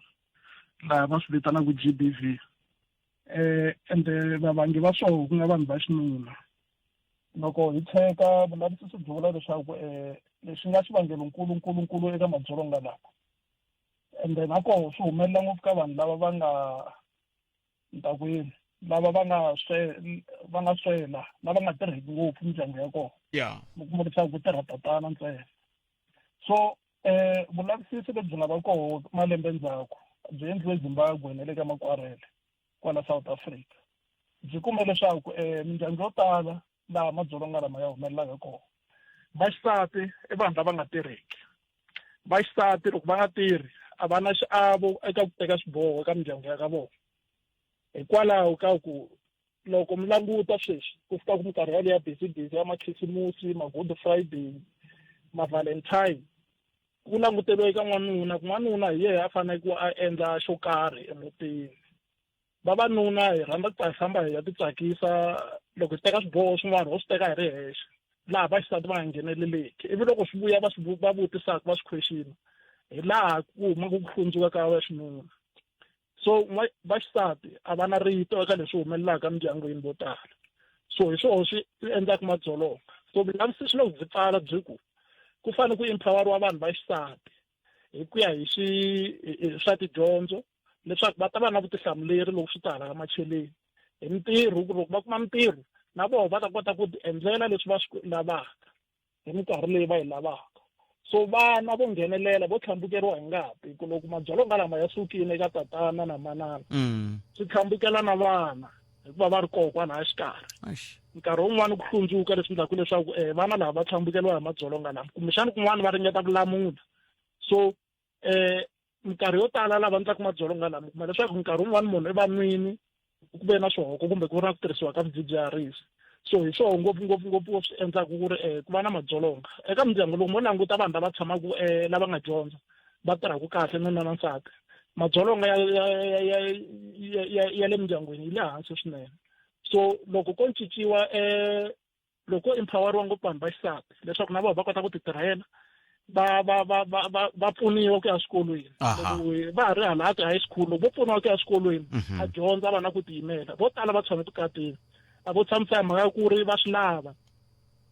laha va swi vitanaka G_B_V ende vavangi va swona ku nga vanhu va xinuna loko hi cheka vulavisisi byi vula leswaku lexi nga xivangelonkulu nkulunkulu eka madzolonga lawa ende nakoho swi humelela ngopfu ka vanhu lava va nga ni ta ku yini lava va nga swe va nga swela lava nga tirheki ngopfu mindyangu ya kona mi kuma leswaku ku tirha tatana ntsena so vulavisisi lebyi nga va koho malembe ndzhaku byi endliwe Zimbabwe na le ka Makwarele kwala South Africa byi kume leswaku mindyangu yo tala laha madzolonga lama ya humelelaka kona vaxisati i vanhu lava nga tirheki vaxisati loko va nga tirhi a va na xiavo eka ku teka swiboho eka mindyangu ya ka vona hikwalaho ka ku loko mi languta sweswi ku fika ku minkarhi yaleyo ya busy busy ya makhisimusi ma-good friday ma-valentine ku languteriwe eka n'wanuna ku n'wanuna hi yehe a fanele ku a endla xo karhi emutini vavanuna hi rhandza ku ta hi famba hi ya titsakisa loko hi teka swiboho swin'wana ho swi teka hi ri hexe laha vaxisati va nga ngheneleleki ivi loko swi vuya va swi va vutisaka va swi question hi laha ku humaka ku hlundzuka ka vaxinuna so vaxisati a va na rito eka leswi humelelaka emindyangwini vo tala so hi swona swi endlaka madzolonga so vulavisisi loko byi pfala byi ku ku fanele ku empower-iwa vanhu va xisati hi ku ya hi swi swa tidyondzo leswaku va ta va na vutihlamuleri loko swi ta hala ka macheleni hi mintirho ku loko va kuma mintirho na vona va ta kota ku ti endlela leswi va swi lavaka hi minkarhi leyi va yi lavaka. So vana vo nghenelela vo tlhambukeriwa hi ngati ku loko madzolonga lama ya sukile eka tatana na manana swi tlhambukela na vana hikuva va ri koho kwalaya xikarhi. Nkarhi wun'wani ku hlundzuka leswi endlaka leswaku um vana lava va tlhambukeriwa hi madzolonga lama kumbexana kun'wana va ringeta ku lamula. So um minkarhi yo tala lava endlaka madzolonga lama kuma leswaku nkarhi wun'wani munhu i va nwini ku ve na swihoko kumbe ku ri na ku tirhisiwa ka swidzidziharisi. So hi swoho ngopfungopfu ngopfu swi endlaka ku ri ku va na madzolonga eka mindyangu. Loko mo languta vanhu lava tshamaka lava nga dyondza va tirhaka kahle nuna na nsati, madzolonga ya ya ya ya ya ya le mindyangwini yi le hansi swinene. So loko ko cinciwa loko ko empoweriwa ngopfu vanhu va xisati leswaku na vona va kota ku ti tirhela, va va va va va va pfuniwa ku ya swikolweni loko va ha ri hala ti high school, loko vo pfuniwa ku ya swikolweni a dyondza va na ku tiyimela, vo tala va tshame vukatini a vo tshamisa hi mhaka ya ku ri va swi lava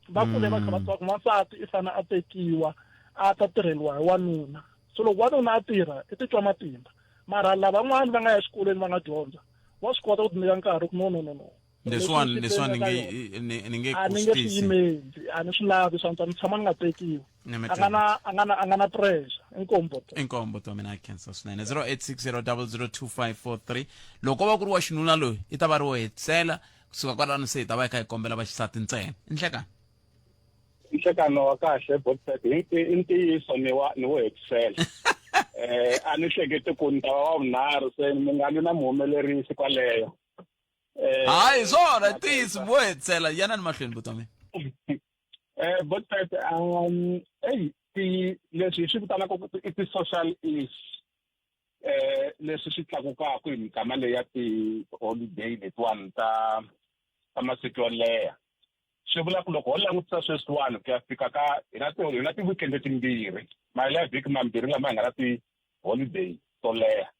va kule va kha va tiva ku n'wansati i fanele a tekiwa a ta tirheliwa hi wanuna. So loko wanuna a tirha i titwa matimba, mara lavan'wani va nga ya exikolweni va nga dyondza wa swi kota ku ti nyika nkarhi ku no no no no, leswiwani leswiwani ni nge ni nge a ni nge swi yimeli, a ni swi lavi swa ni tshama ni nga tekiwi. A nga na a nga na a nga na pressure. Inkombo to inkombo to mina khensa swinene. 0860002543 loko va ku ri wa xinuna loyi i ta va ri wo hetisela kusuka kwalano, se hi ta va hi kha hi kombela va xisati ntsena. Nhlekani. Nhlekano wa kahle botset, i ntiyiso ni wa ni wo hetisela. A ni hleketi ku ni ta va wa vunharhu, se mi nga vi na muhumelerisi kwaleyo. Hayi swona ntiyiso wo hetisela, yanani mahlweni buti wa mina. Botset, ey ti leswi hi swi vitanaka ku i ti-social ills, leswi swi tlakukaka hi mikama leyi ya ti-holiday letiwani ta ta masiku yo leha. Swi vula ku loko ho langutisa sweswiwani ku ya fika ka hi na ti hi na ti-weekend timbirhi, mahelo ya vhiki mambirhi lama hi nga na ti-holiday to leha,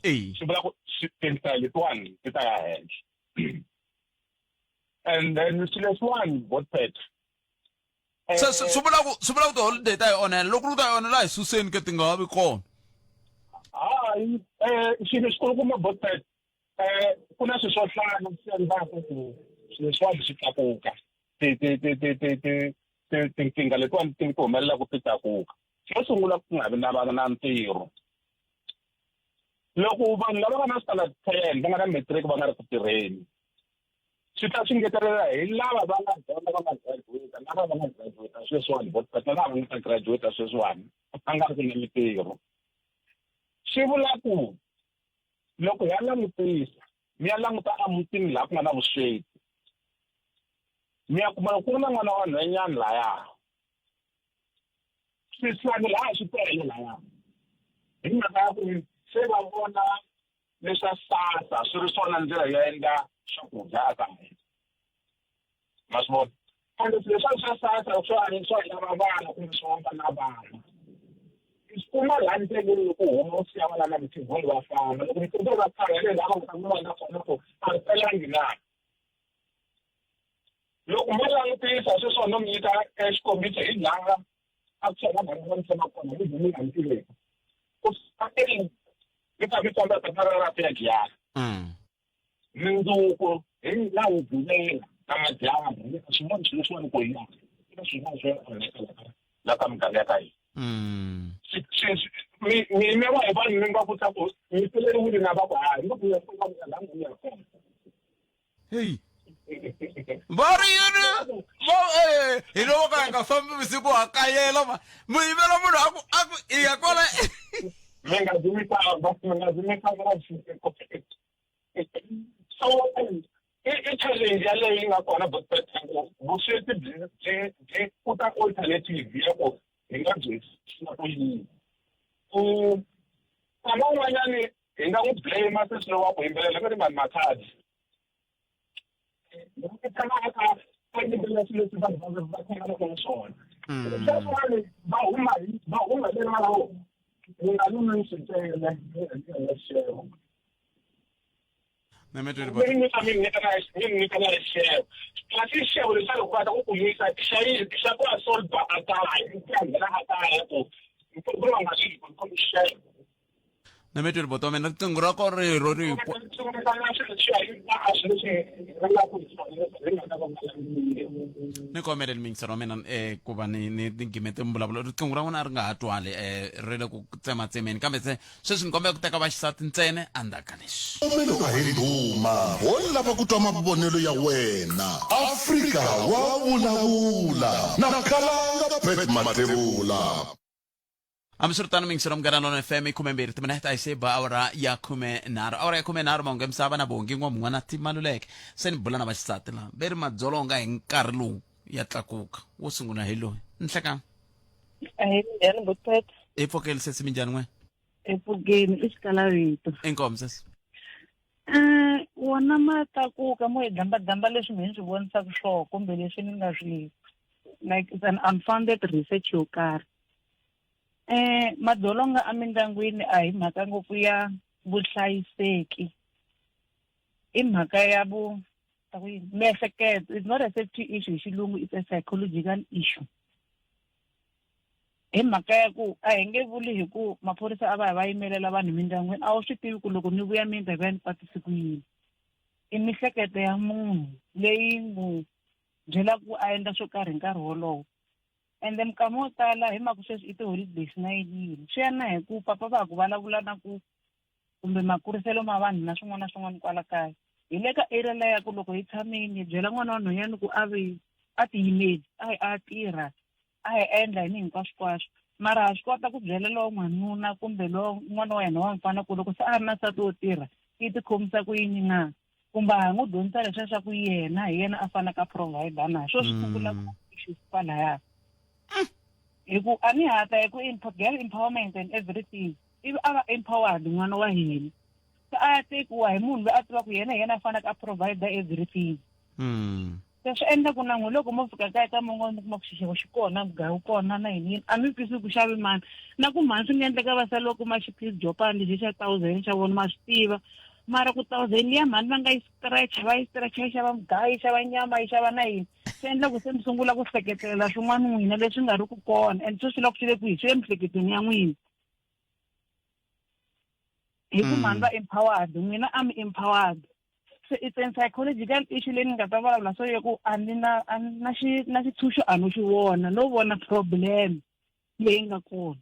swi vula ku tinhlayo letiwani ti ta ya henhla. And then swilo leswiwani botpet Se swi vula ku swi vula ku ti-holiday ta hi onhela, loko ri ku ta hi onhela hi suseni ke ti nga vi kona. Hayi, xilo xikulukumba botpet, ku na swilo swo hlaya swi endlaka ku swilo leswiwani swi tlakuka, ti ti ti ti ti ti ti tinkingha letiwani ti humelelaka ti tlakuka. Xo sungula, ku nga vi na va na ntirho. Loko vanhu lava nga na standard 10, va nga na matric, va nga ri ku tirheni, swi ta swi ngetelela hi lava va nga dyondza, va nga graduate, lava va nga graduate sweswiwani botpet na lava va nga ta graduate sweswiwani va nga ri ku na mintirho. Swi vula ku loko hi ya langutisa, mi ya languta emutini laha ku nga na vusweti, mi ya kuma loko ku ri na n'wana wa nhwanyana laya, swihlangi laha swi tele laya, hi mhaka ya ku se va vona leswa SASSA swi ri swona ndlela yo endla swakudya ekaya. Ma swi vona ende swilo leswiya swa SASSA swa swa lava vana kumbe swa va na vana, i swi kuma laha ndleleni loko u huma u siya vana na mukhegulu va famba, loko mukhegulu va karhele laha va nga ta vona kona ku a ri pelangi na. Loko mo langutisa sweswo, no mi nyika xikombiso hi laha a kusuhi na mhani va mi tshama kona, mi ze mi nga mi tiveki ku fika mi kha mi famba tata ra ya Giyani mundzuku hi la Mugqivela na madyambu, mi ta swi vona swilo leswiwani ku hi eka swin'wana swo onheka la ka muganga ya ka hina. Mi mi yimeriwa hi vanhu mi nga vutisa ku mi pfuleriwile na va ku hayi mi ku ya la mi ya kona. Heyi, va ri yini va hi loko ka hi nga fambi vusiku ha kayela ma mi yimela munhu a ku a ku i ya kwala. Mi nga zi mi famba, mi nga zi mi famba na vusiku. So i challenge yaleyo yi nga kona botpet, vusweti byi byi byi kuta alternative ya ku hi nga byi na ku yini ku nkama wun'wanyani hi nga n'wi blame sesi lowa ku yimbelela va ri mani Makhadzi, loko i tshama a kha a yimbelela swilo leswi vanhu va va hlanganaka na swona sweswiwani, va huma hi va huma leri va ro mi nga lulwisi ntsena xixevo. Mi nyika mi nyika na mi nyika na xixevo, kasi xixevo lexi a loko va ta ku kumisa xa yini xa ku a solva a kaya, ku ya nghena a kaya ku va nga swi ku xixevo. Na mi twile boti wa mina riqingho ra ko ri ro ri ni kombela ni mingiselo wa mina um ku va ni ni ni gimete mbulavulo riqingho ra n'wina a ri nga ha twali um ri le ku tsematsemeni kambe se sweswi ni kombela ku teka vaxisati ntsena endzhaku ka leswi Xikongomelo a hi ndhuma ho lava ku twa mavonelo ya wena Afrika wa vulavula na Khalanga Pat Mathebula. Hambiswiritano mingiselo Munghana Lonene FM i 12 timinete a yi se ba awara ya 13 awara ya 13 mahungu ya misava na Bongi N'wamun'wana Timaluleke se ni bula na vaxisati la ve ri madzolonga hi nkarhi lowu ya tlakuka wo sungula hi loyi nhlekani Ahee, minjhani Botpet? hi pfokeli sesi minjhani n'we Epfukeni i xikalavito. Inkomu sesi. Eh, wona ma tlakuka mo hi dambadamba leswi mi swi vonisaka swona kumbe leswi ni nga swi like it's an unfounded research yo karhi. Eh, madzolonga emindyangwini a hi mhaka ngopfu ya vuhlayiseki. I mhaka ya vu ta ku yini miehleketo it's not a safety issue hi xilungu it's a psychological issue. Hi mhaka ya ku a hi nge vuli hi ku maphorisa a va ya va yimelela vanhu emindyangwini a wu swi tivi ku loko ni vuya mi ta vuya ni kwatise ku yini. I mihleketo ya munhu leyi n'wi byelaka ku a endla swo karhi hi nkarhi wolowo. Ende minkama yo tala hi mhaka sweswi i ti-holidays na yini yini swi ya na hi ku papa va ha ku vulavula na ku kumbe makuriselo ma vanhu na swin'wana na swin'wana kwala kaya. Hi le ka area liya ya ku loko hi tshamile hi byela n'wana wa nhwanyana ku a vi a tiyimeli a yi a tirha a hi endla yini hinkwaswokwaswo mara ha swi kota ku byela lowo n'wanuna kumbe lowo n'wana wa hina wa mfana ku loko se a ri na nsati wo tirha i tikhomisa ku yini na kumbe ha n'wi dyondzisa leswiya swa ku yena hi yena a fanaka a provide na swo swi sungula ku issues kwalaya hi ku a ni hatla hi ku girl empowerment and everything ivi a va empowered n'wana wa hina se a ya tekiwa hi munhu loyi a tivaka yena hi yena a fanaka a provide everything Se swi endla ku na n'we loko mo fika kaya ka mun'wana mi kuma ku xixevo xi kona mugayo wu kona na yini yini a mi twisi ku xavi mani na ku mhani swi nga endleka va sale va kuma xiphisi jopani lexi xa thousand xa vona ma swi tiva mara ku thousand liya mhani va nga yi stretch va yi stretch yi xava mugayo yi xava nyama yi xava na yini swi endla ku se mi sungula ku hleketelela swin'wana n'wina leswi nga ri ku kona and sweswi loko swi le kwihi swi le miehleketweni ya n'wina hi ku mhani va empowered n'wina a mi empowered se it's a psychological issue leyi ni nga ta vulavula so ya ku a ni na a ni na xi na xitshunxo a no xi vona no vona problem leyi nga kona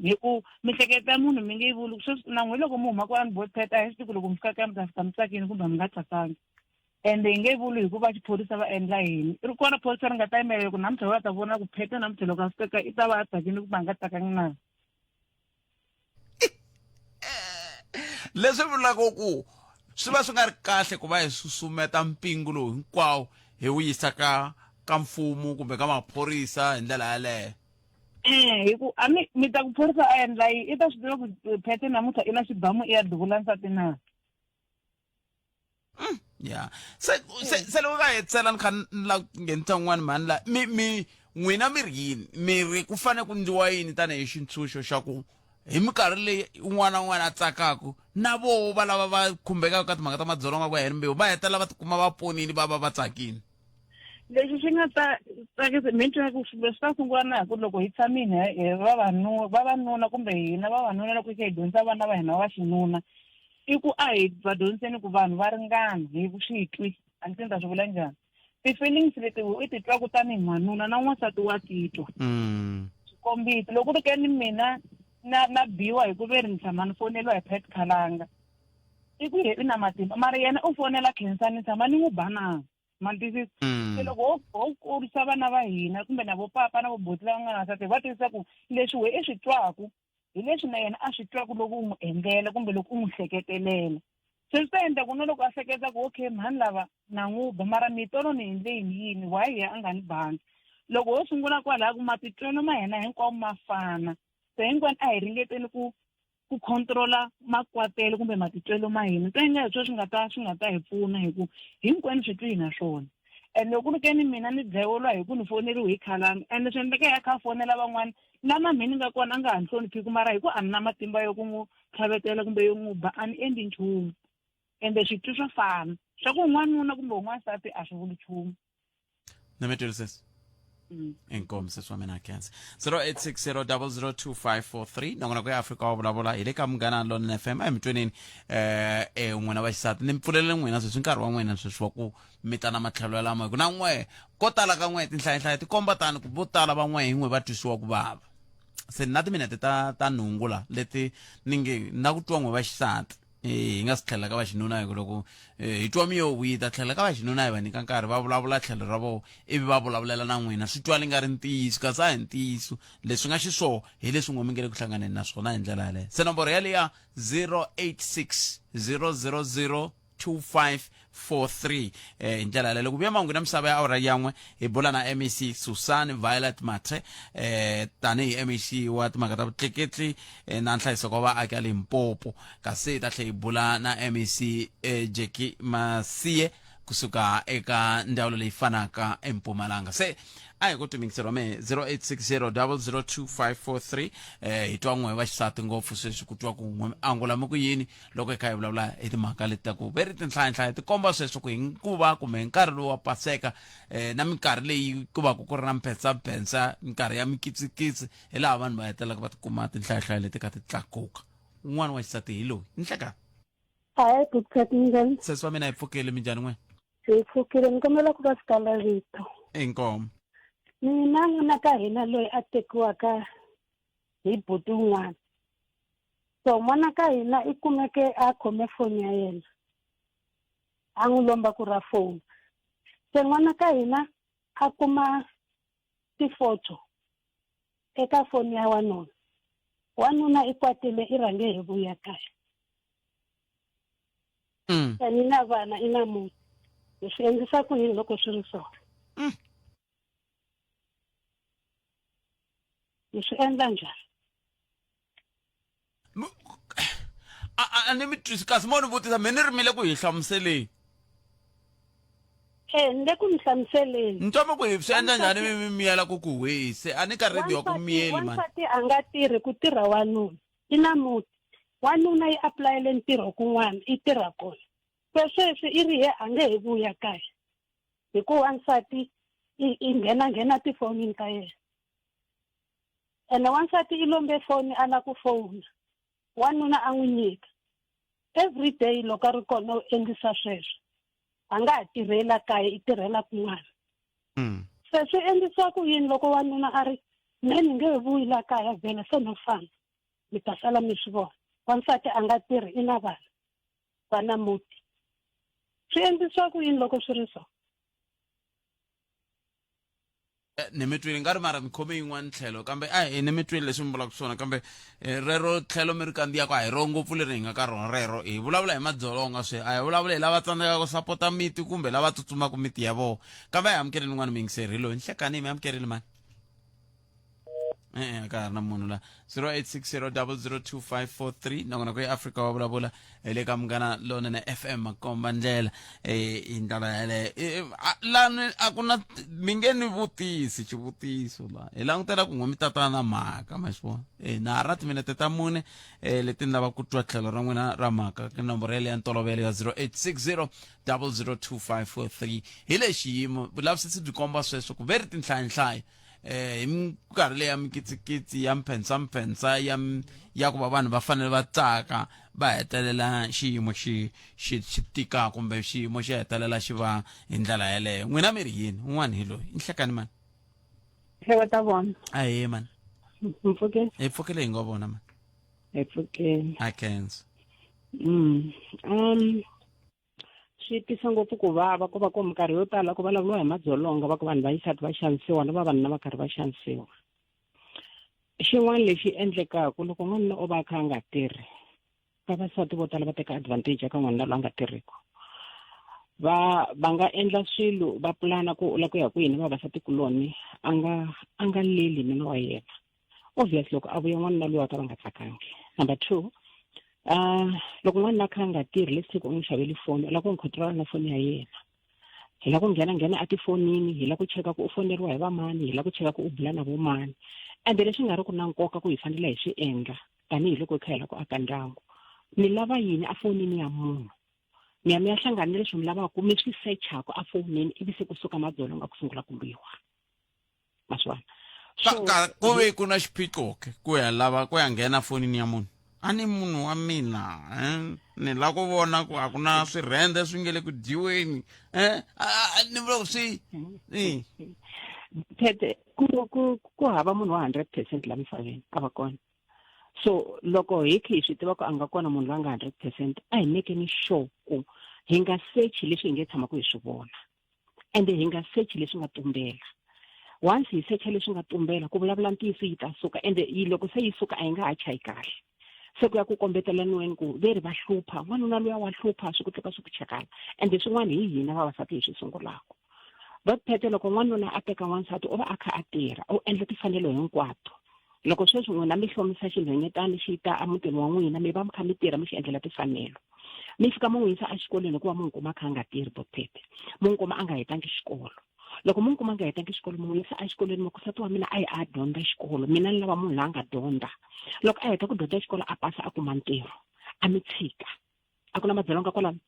hi ku miehleketo ya munhu mi nge yi vuli sweswi na n'we loko mi huma kwalani botpet a hi swi tivi ku loko mi fika kaya mi ta fika mi tsakini kumbe mi nga tsakangi ende hi nge vuli hikuva xiphorisa va endla yini ri kona phorisa ri nga ta yimela ku namuntlha va ta vona ku phete namuntlha loko a fika kaya i ta va a tsakini kumbe a nga tsakangi na Leswi vulaka ku swi va swi nga ri kahle ku va hi susumeta mpingu lowu hinkwawo hi wu yisa ka ka mfumo kumbe ka maphorisa hi ndlela yaleyo. Eh, hi ku a mi mi ta ku phorisa a endla yi i ta swi tiva ku phete namuntlha i na xibamu i ya duvula nsati na. Ya se se se loko ka hetisela ni kha ni la ku nghenisa un'wana mhani la mi mi n'wina mi ri yini mi ri ku fanele ku ndliwa yini tanihi xintshunxo xa ku hi minkarhi leyi un'wana na un'wana a tsakaku na voho va lava va khumbekaka ka timhaka ta madzolonga ku ya hi rimbewu va hetelela va tikuma va ponile va va va tsakile Leswi swi nga ta tsakisa mi twa ku swi ta sungula na hi ku loko hi tshamile hi vavanuna vavanuna kumbe hina vavanuna loko hi kha hi dyondzisa vana va hina va xinuna i ku a hi va dyondziseni ku vanhu va ringana hi switwi a ni ta swi vula njhani ti-feelings leti u ti twaku tanihi n'wanuna na n'wansati wa titwa swikombiso loko ku ri ke ni mina na na biwa hi ku ve ri ni tshama ni foneliwa hi Pat Khalanga i ku ye i na matimba mara yena u fonela Khensani ni tshama ni n'wi ba na ma ni twisisa se loko ho ho kurisa vana va hina kumbe na vo papa na vo buti lava nga na vasati hi va twisisa ku leswi we i swi twaku hi leswi na yena a swi twaku loko u n'wi endlela kumbe loko u n'wi hleketelela se swi ta endla ku na loko a hleketa ku okay mhani lava na n'wi ba mara mi tolo ni endle yini yini why yena a nga ni bangi loko ho sungula kwalaya ku matitwelo ma hina hinkwawo ma fana se hinkwenu a hi ringeteni ku ku controla makwatelo kumbe matitwelo ma hina ntsena hi swona swi nga ta swi nga ta hi pfuna hi ku hinkwenu swi twi hi na swona and loko ku ri ke ni mina ni dlayeriwa hi ku ni foneriwe hi khalanga ende swi endleka ya kha a fonela van'wana lama mhe ni nga kona a nga ha ni hloniphiku mara hi ku a ni na matimba yo ku n'wi tlhavetela kumbe yo n'wi ba a ni endli nchumu ende switwi swa fana swa ku n'wanuna kumbe n'wansati a swi vuli nchumu na mi twisisa. Inkomu sesi wa mina, khensa. 0860002543 nongonoko ya Afrika wa vulavula hi le ka Munghana Lonene FM. A hi mi tweneni eh n'wina va xisati, ni mi pfulele n'wina sweswi nkarhi wa n'wina sweswi wa ku mi ta na matlhelo ya lama, hi ku na n'we ko tala ka n'we tinhlayanhlaya ti komba tani ku vo tala va n'we hi n'we va twisiwa ku vava. Se ni na timinete ta nhungu la leti ni nge na ku twa n'we va xisati. Hi nga si tlhelela ka vaxinuna, hi ku loko hi twa miyovu yi ta tlhelela ka vaxinuna, hi va nyika nkarhi va vulavula tlhelo ra vona, ivi va vulavulela na n'wina. Swi twala nga ri ntiyiso, kasi a hi ntiyiso. Leswi nga xiswona hi leswi n'we mi nge le ku hlanganeni na swona hi ndlela yaleyo. Se nomboro yaliya 086 000 2543. Hi ndlela yaleyo loko vuya mahungu na misava ya awara yan'we, hi bula na MEC Susan Violet Mathe, tanihi MEC wa timhaka ta vutleketli na nhlayiseko wa vaaki ya Limpopo, kasi hi ta tlhela hi bula na MEC Jackie Masie kusuka eka ndzawulo leyi fanaka eMpumalanga. Se a hi ku timingiselo me 0860 002543. Hi twa n'we va xisati ngopfu sweswi ku twa ku n'we angula mi ku yini loko hi kha hi vulavula hi timhaka leti ta ku ve ri tinhlayanhlaya ti komba sweswo ku hi nguva kumbe hi nkarhi lowu wa paseka na minkarhi leyi ku va ku ku ri na mphensamphensa, minkarhi ya mikitsikitsi, hi laha vanhu va hetelelaka va tikuma tinhlayanhlaya leti kha ti tlakuka. Un'wana wa xisati hi loyi. Nhlekani. Hayi, Bukati, minjhani? Sesi wa mina, hi pfukile. Minjhani n'wina? Hi pfukile. Ni kombela ku va sikala vito. Inkomu. Mina n'wana ka hina loyi a tekiwaka hi buti un'wana. So n'wana ka hina i kumeke a khome foni ya yena, a n'wi lomba ku ra foni. Se n'wana ka hina a kuma tifoto eka foni ya wanuna. Wanuna i kwatile, i rhange hi vuya kaya. Ni na vana, i na muti. Hi swi endlisa ku yini loko swi ri so? Hi swi endla njhani? A ni mi twisi kasi, mo ni vutisa mi ni rimile ku hi hlamuseleni. Eh, ni le ku mi hlamuseleni. Ni twa mi ku hi swi endla njhani, mi mi miyela ku ku hwi se a ni ka radio ya ku miyeli mani. Wansati a nga tirhi, ku tirha wanuna. I na muti. Wanuna yi apulayele ntirho kun'wana, i tirha kona. Se sweswi i ri he a nge he vuya kaya hi ku wansati i nghena nghena tifonini ta yena. Ene wansati i lombe foni a lava ku fona, wanuna a n'wi nyika. Every day loko a ri kona u endlisa sweswo. A nga ha tirhela kaya, i tirhela kun'wana. Se swi endlisiwa ku yini loko wanuna a ri me ni nge he vuyi la kaya vhele, se no famba, mi ta sala mi swi vona. Wansati a nga tirhi, i na vana, va na muti. Swi endlisiwa ku yini loko swi ri so? Ni mi twile nga ri mara mi khome yin'wana tlhelo, kambe a hi ni mi twile leswi mi vulaka swona, kambe rero tlhelo mi ri kandziyaka a hi ro ngopfu leri hi nga ka rona rero. Hi vulavula hi madzolonga swe, a hi vulavula hi lava tsandzekaka ku sapota miti kumbe lava tsutsumaka miti ya vona. Kambe a hi amukeleni n'wana muyingiseri hi loyi. Nhlekani, mi amukerile mani? E-e, a ka ha ri na munhu la. 0860002543 nongonoko ya Afrika wa vulavula hi le ka Munghana Lonene FM, makomba ndlela hi ndlela yaleyo. Lani a ku na mi nge ni vutisi xivutiso la, hi langutela ku n'we mi tatana na mhaka ma swi vona. Na ha ri na timinete ta mune leti ni lava ku twa tlhelo ra n'wina ra mhaka ka nomboro yaleyo ya ntolovelo ya 0860002543. Hi le xiyimo vulavisisi byi komba sweswo ku ve ri tinhlayanhlaya hi minkarhi leyi ya mikitsikitsi, ya mphensamphensa, ya ku va vanhu va fanele va tsaka, va hetelela xiyimo xi xi xi tika kumbe xiyimo xi hetelela xi va hi ndlela yeleyo. N'wina mi ri yini? Un'wana hi loyi. Nhlekani mani. Hleko ta vona. Ahee mani. Mpfukeni. Hi pfukile, hi ngo vona mani. Hi pfukeni. A khensa. Swi tisa ngopfu ku vava ku va ku minkarhi yo tala ku vulavuriwa hi madzolonga, va ku vanhu va xisati va xanisiwa na vavanuna va karhi va xanisiwa. Xin'wana lexi endlekaka loko n'wanuna o va a kha a nga tirhi, vavasati vo tala va teka advantage ka n'wanuna loyi a nga tirhiki. Va nga endla swilo va pulana ku u lava ku ya kwini, vavasati kuloni a nga leli nuna wa yena. Obviously loko a vuya n'wanuna loyi a ta va nga tsakangi. Number 2, loko n'wanuna a kha a nga tirhi, let's say ku u n'wi xavele foni, u lava ku n'wi controla na foni ya yena. Hi lava ku nghena nghena etifonini, hi lava ku cheka ku u foneriwa hi vamani, hi lava ku cheka ku u bula na vomani. Ende leswi nga ri ku na nkoka ku hi fanele hi swi endla tanihiloko hi kha hi lava ku aka ndyangu. Ni lava yini efonini ya munhu? Mi ya mi ya hlangana na leswi mi lavaka mi swi search-aka efonini, ivi se kusuka madzolonga ku sungula ku lwiwa. Ma swi vona? Ka So ka ku ve ku na xiphiqo ke ku ya lava ku ya nghena fonini ya munhu a ni munhu wa mina eh? Ni la ku vona ku a ku na swirhende swi nge le ku dyiweni eh? Ni vula ku swi eh. Phete ku hava munhu wa 100% la misaveni, a va kona. So loko hi kha hi swi tiva ku a nga kona munhu loyi a nga 100%, a hi mekeni sure ku hi nga search leswi hi nge tshamaka hi swi vona, ende hi nga search leswi nga tumbela. Once hi searcha leswi nga tumbela, ku vulavula ntiyiso yi ta suka, ende yi loko se yi suka a yi nga ha chayi kahle. Se ku ya ku kombetelaniweni ku ve ri va hlupha, n'wanuna luya wa hlupha, swi ku tluka swi ku chakala. Ende swin'wana hi hina vavasati hi swi sungulaka. Va phete loko n'wanuna a teka n'wansati u va a kha a tirha, u endla timfanelo hinkwato. Loko sweswi n'wina mi hlomisa xinhwanyetana xi ta emutini wa n'wina, mi va mi kha mi tirha mi xi endlela timfanelo, mi fika mi n'wi yisa exikolweni hikuva mi n'wi kuma a kha a nga tirhi, bophete mi n'wi kuma a nga hetangi xikolo. Loko mi n'wi kuma a nga hetangi xikolo, mi n'wi yisa exikolweni, mi ku nsati wa mina a yi a dyondza xikolo, mina ni lava munhu loyi a nga dyondza. Loko a heta ku dyondza xikolo a pasa a kuma ntirho, a mi tshika, a ku na madzolonga kwalano.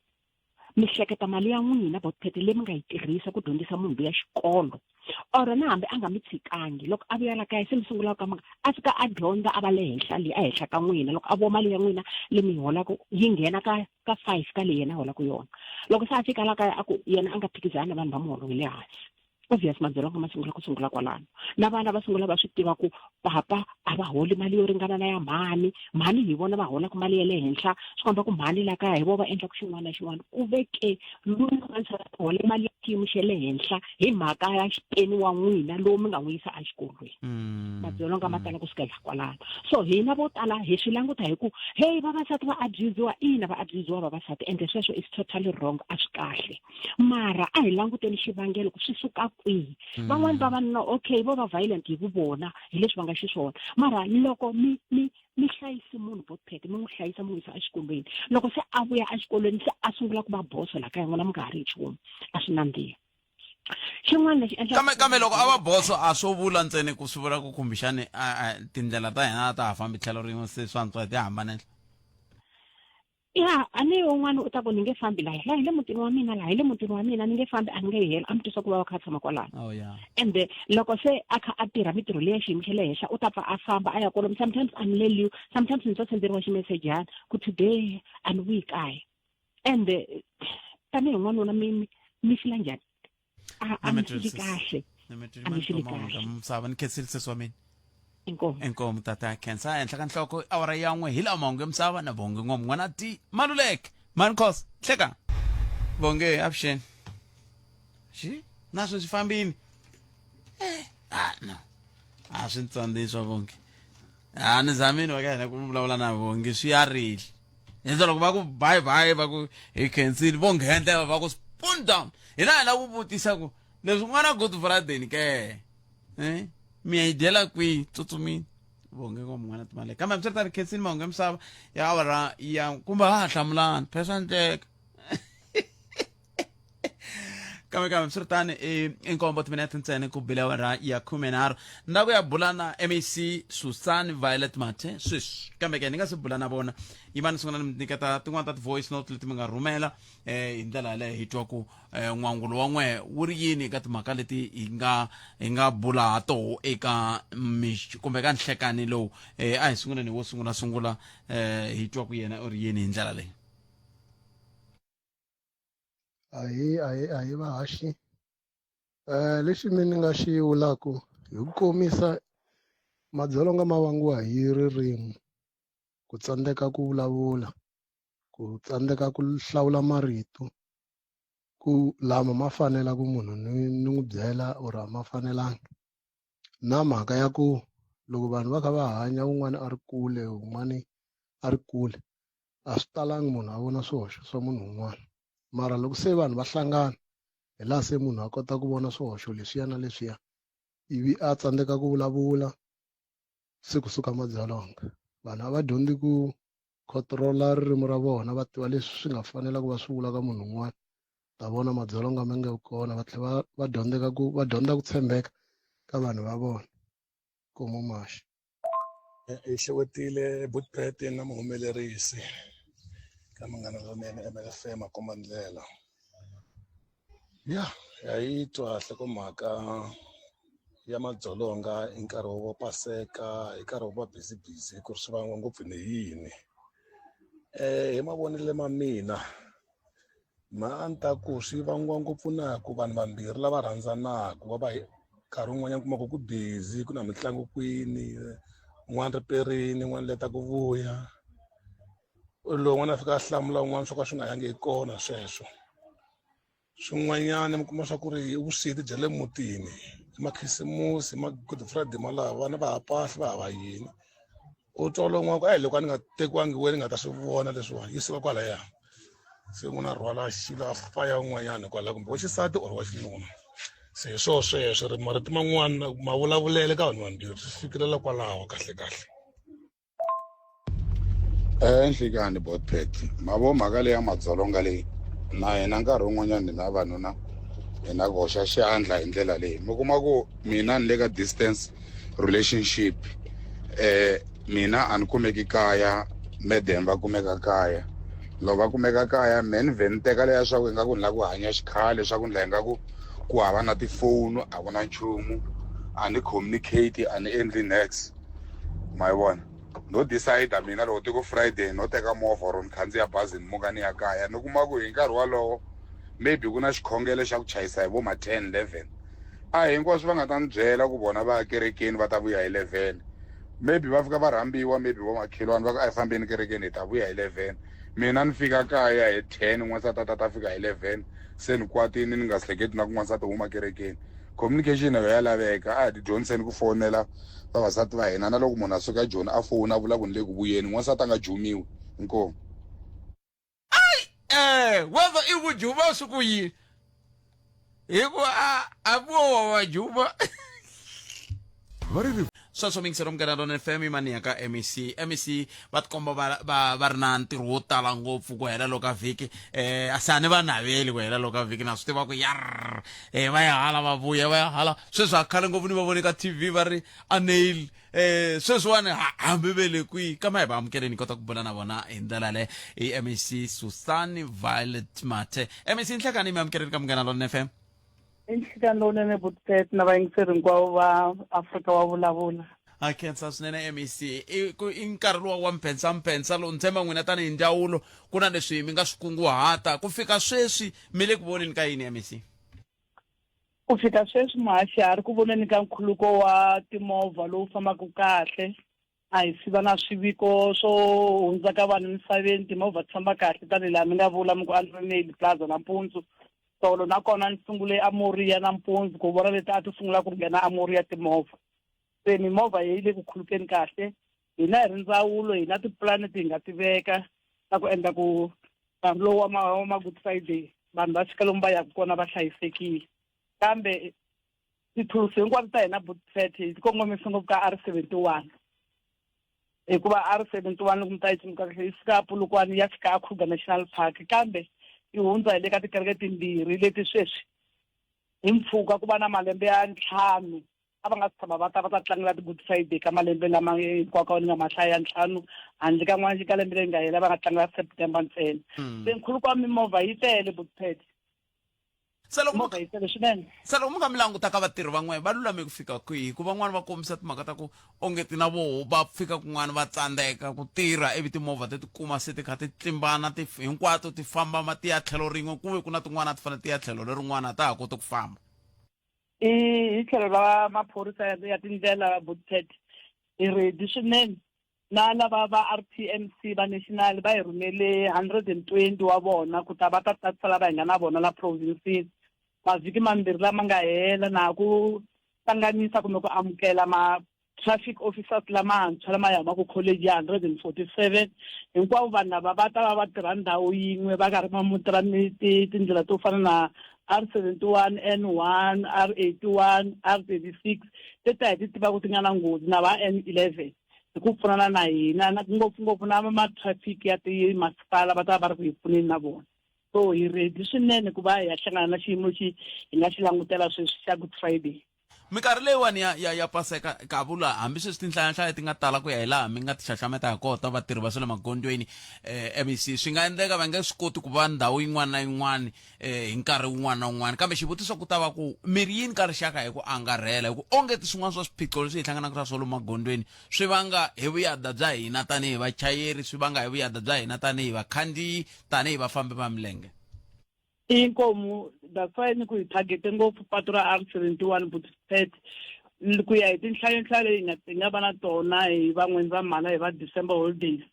Mi hleketa mali ya n'wina bophete leyi mi nga yi tirhisa ku dyondzisa munhu luya xikolo, or na hambi a nga mi tshikangi, loko a vuya la kaya se mi sungula ka mi a fika a dyondza a va le henhla le a henhla ka n'wina. Loko a vo mali ya n'wina leyi mi yi holaka yi nghena ka 5 ka leyi yena a holaka yona, loko se a fika la kaya a ku yena a nga phikizani na vanhu va muholo wa le hansi, obvious madzolonga ma sungula ku sungula kwalano. Na vana va sungula va swi tiva ku papa a va holi mali yo ringana na ya mhani, mhani hi vona va holaka mali ya le henhla, swi komba ku mhani la kaya hi vona va endlaka xin'wana na xin'wana. Ku ve ke loyi a hole mali ya xiyimo xa le henhla hi mhaka ya xipeni wa n'wina lowu mi nga n'wi yisa exikolweni. Madzolonga ma tala ku sukela kwalano. So hina vo tala hi swi languta hi ku hey, vavasati va abusiwa. Ina, va abusiwa vavasati, ende sweswo is totally wrong, a swi kahle. Mara a hi languteni xivangelo ku swi suka kwihi. Van'wani vavanuna okay vo va violent hi vu vona hi leswi va nga xiswona, mara loko mi hlayisi munhu bophete, mi n'wi hlayisa mi n'wi yisa exikolweni, loko se a vuya exikolweni se a sungula ku va boso la kaya n'wina mi nga ha ri nchumu, a swi nandzihi. Xin'wana lexi endlaka Kambe loko a va boso a swo vula ntsena ku swi vula ku kumbexani tindlela ta hina ta ha fambi tlhelo rin'we, se swa antswa ti hambanela. Ya, a ni un'wana u ta ku ni nge fambi laha, laha hi le mutini wa mina, laha hi le mutini wa mina, ni nge fambi, a ni nge heli, a mi twisa ku va va kha a tshama kwalano. Oh, yeah. Ende loko se a kha a tirha mitirho leya xiyimo xa le henhla, u ta pfa a famba a ya kwalomu. Sometimes a ni leliwi, sometimes ni twa senderiwa ximesejana ku today a ni vuyi kaya. Ende tanihi n'wanuna mi fila njhani? A mi fili kahle. A mi fili kahle. Misava ni khensile sesi wa mina. Inkomu. Inkomu tata khensa ehenhla ka nhloko awara ya n'we hi lawa mahungu ya misava na Bonge Ngom n'wana ti Maluleke Mancos hleka Bonge avuxeni xi na swi swi fambini ah no a swi ntsandzi swa Bonge a ni zamini va ka hina ku vulavula na Bonge swi ya rile hindza loko va ku bye bye va ku hi khensile vo nghena va ku spoon down hina hi lava ku vutisa ku leswi n'wana good Friday ke mi ya yi dyela kwihi tsutsumini Vonge ngoma n'wana timali kambe hambiswiritano khensini mahungu ya misava ya awara ya kumbe ha ha hlamulani phela swa endleka kambe hambiswiritano i nkombo timinete ntsena ku bile awara ya 13 ni ku ya bula na MEC Susan Violet Mathe sweswi kambe ke ni nga se bula na vona yimani sungula ni mi nyiketa tin'wana ta ti-voice note leti mi nga rhumela hi ndlela yaleyo hi twa ku n'wangulo wa n'we wu ri yini eka timhaka leti hi nga bula ha toho eka kumbe ka nhlekani lowu. A hi sunguleni wo sungula sungula hi twa ku yena u ri yini hi ndlela leyi. Ahi vahaxi. Lexi mina ni nga xi vulaku hi ku komisa, madzolonga ma vangiwa hi ririmi, ku tsandzeka ku vulavula, ku tsandzeka ku hlawula marito ku lama ma fanela ku munhu ni n'wi byela or a ma fanelangi. Na mhaka ya ku loko vanhu va kha va hanya un'wana a ri kule un'wana a ri kule, a swi talangi munhu a vona swihoxo swa munhu un'wana. Mara loko se vanhu va hlangana hi laha se munhu a kota ku vona swihoxo leswiya na leswiya, ivi a tsandzeka ku vulavula, se kusuka madzolonga. Vanhu a va dyondzi ku control-a ririmi ra vona, va tiva leswi swi nga fanela ku va swi vula ka munhu un'wana, ta vona madzolonga ma nge vi kona, va tlhela va dyondzeka ku va dyondza ku tshembeka ka vanhu va vona. Nkomu maxi. Hi xewetile Bootpet na muhumelerisi ka Munghana Lonene MLFM makomba ndlela. Ya ha yi twa nhlokomhaka ya madzolonga hi nkarhi wa paseka hi nkarhi wa busy busy ku ri swi vangiwa ngopfu ni yini hi mavonelo ma mina ma a ni ta ku swi vangiwa ngopfu na ku vanhu vambirhi lava rhandzanaka va va nkarhi wun'wanyana kuma ku ku busy ku na mitlangu kwini un'wana riperini un'wana leta ku vuya lowun'wana a fika a hlamula un'wana swo ka swi nga yangi hi kona sweswo Swin'wanyana mi kuma swa ku ri i vusweti bya le mutini i makhisimusi ma good friday malava vana va ha pahli va hava yini u twa lowun'wana ku a hi loko a ni nga tekiwangi wena ni nga ta swi vona leswiwani yi suka kwalaya se n'wana a rhwala xilo a faya un'wanyana kwalaya kumbe wa xisati or wa xinuna se hi swona sweswo ri marito man'wana mavulavulele ka vanhu vambirhi swi fikelela kwalaho kahle kahle. Nhlikani Botpet ma vo mhaka leyi ya madzolonga leyi na hina nkarhi wun'wanyana hina vavanuna hi na ku hoxa xandla hi ndlela leyi mi kuma ku mina ni le ka distance relationship mina a ni kumeki kaya madam va kumeka kaya loko va kumeka kaya mehe ni vhe ni teka leya swa ku ingaku ni lava ku hanya xikhale swa ku ni la ingaku ku hava na tifoni a ku na nchumu a ni communicate a ni endli nex ma yi vona no decide mina loko tiko friday no teka movha or ni khandziya bazi ni muka ni ya kaya ni kuma ku hi nkarhi wolowo maybe ku na xikhongelo xa ku chayisa hi vo ma 10 11 a hinkwaswo va nga ta ni byela ku vona va ya kerekeni va ta vuya hi 11 maybe va fika va rhambiwa maybe vo makhelwani va ku a hi fambeni kerekeni hi ta vuya hi 11 mina ni fika kaya hi 10 n'wansati a ta ta fika hi 11 se ni kwatini ni nga hleketi na ku n'wansati huma kerekeni communication na yo ya laveka a hi ti dyondziseni ku fonela vavasati va hina na loko munhu a suka ejoni a fowuna a vula ku ni le ku vuyeni n'wansati a nga jumiwi inkomu Eh, wava i ku juma swi ku yini hi ku a a vo wa juma va ri sweswo mingiselo munghana lona fm i mani ya ka mec mec va tikomba va va va ri na ntirho wo tala ngopfu ku hela loko ka vhiki eh a se a ni va naveli ku hela loko ka vhiki na swi tiva ku yar eh va ya hala va vuya va ya hala sweswi a khale ngopfu ni va vone ka tv va ri a nail eh sweswiwani hambi ve le kwihi kama hi va amukeleni kota ku bula na vona hi ndlela le i mec susan violet mathe mec nhlekani mi amukeleni ka munghana lona fm I nhlikani lowunene Buttet na vayingiseri hinkwavo va Afrika wa vulavula. Ha khensa swinene MEC. I ku i nkarhi luwa wa mphensamphensa lowu ni tshemba n'wina tanihi ndzawulo ku na leswi mi nga swi kunguhata. Ku fika sweswi mi le ku voneni ka yini MEC? Ku fika sweswi muhaxi ha ri ku voneni ka nkhuluko wa timovha lowu fambaka kahle. A hi si va na swiviko swo hundza ka vanhu emisaveni, timovha ti famba kahle tanihi laha mi nga vula mi ku a ni ri Navy Plaza nampundzu. Tolo nakona ni sungule eMoria nampundzu ku vona leti a ti sungula ku nghena eMoria timovha. Se mimovha yi le ku khulukeni kahle. Hina hi ri ndzawulo hi na tipulani leti hi nga ti veka ta ku endla ku nkarhi lowu wa ma wa ma Good Friday vanhu va fika lomu va yaka kona va hlayisekile. Kambe tithulusi hinkwato ta hina Bookfed hi ti kongomise ngopfu ka R71 hikuva R71 loko mi ta yi tsundzuka kahle yi suka Polokwane ya fika a Kruger National Park kambe yi hundza hi le ka tikereke timbirhi leti sweswi hi mpfhuka ku va na malembe ya ntlhanu a va nga si tshama va ta va ta tlangela ti-good friday ka malembe lama hinkwako ni nga ma hlaya ya ntlhanu handle ka n'wana ka lembe leri nga hela va nga tlangela september ntsena se nkhuluko wa mimovha yi tele Bookfed se loko movha yi tele swinene se loko mi nga mi languta ka vatirhi van'we va lulame ku fika kwihi hikuva van'wana va kombisa timhaka ta ku onge ti na voho va fika kun'wana va tsandzeka ku tirha ivi timovha ti tikuma se ti kha ti tlimbana ti hinkwato ti famba ma ti ya tlhelo rin'we ku ve ku na tin'wana a ti fanele ti ya tlhelo lerin'wana a ta ha koti ku famba i hi tlhelo ra maphorisa ya tindlela Bookpad hi ready swinene na lava va RTMC va national va hi rhumele 120 wa vona ku ta va ta tatisa lava hi nga na vona la province-ini mavhiki mambirhi lama nga hela na ku hlanganisa kumbe ku amukela ma traffic officers lamantshwa lama ya humaka college ya 147 hinkwavo vanhu lava va ta va va tirha ndhawu yin'we va karhi va mutirha tindlela to fana na R71 N1 R81 R36 leti a hi ti tivaka ti nga na nghozi na va N11 hi ku pfunana na hina na ngopfungopfu na ma-traffic ya timasipala va ta va ri ku hi pfuneni na vona so hi ready swinene ku va hi ya hlangana na xiyimo lexi hi nga xi langutela sweswi xa good friday. Minkarhi leyiwani ya ya ya paseka kavula hambi sweswi tinhlayanhlaya ti nga tala ku ya hi laha mi nga ti xaxameta hi kota vatirhi va swa le magondzweni eh, MEC swi nga endleka va nge swi koti ku va ndhawu yin'wana na yin'wana eh, hi nkarhi wun'wana na wun'wana kambe xivutiso ku ta va ku miri yini ka rixaka hi ku angarhela hi ku onge ti swin'wana swa swiphiqo leswi hi hlanganaka na swona lomu magondzweni swi vanga hi vuyada bya hina tanihi vachayeri swi vanga hi vuyada bya hina tanihi vakhandziyi tanihi vafambi va milenge Inkomu that's why ni ku hi targete ngopfu patu ra R 71 Boksburg ku ya hi tinhlayonhlayo leyi nga hi nga va na tona hi van'wini va mhala hi va December holidays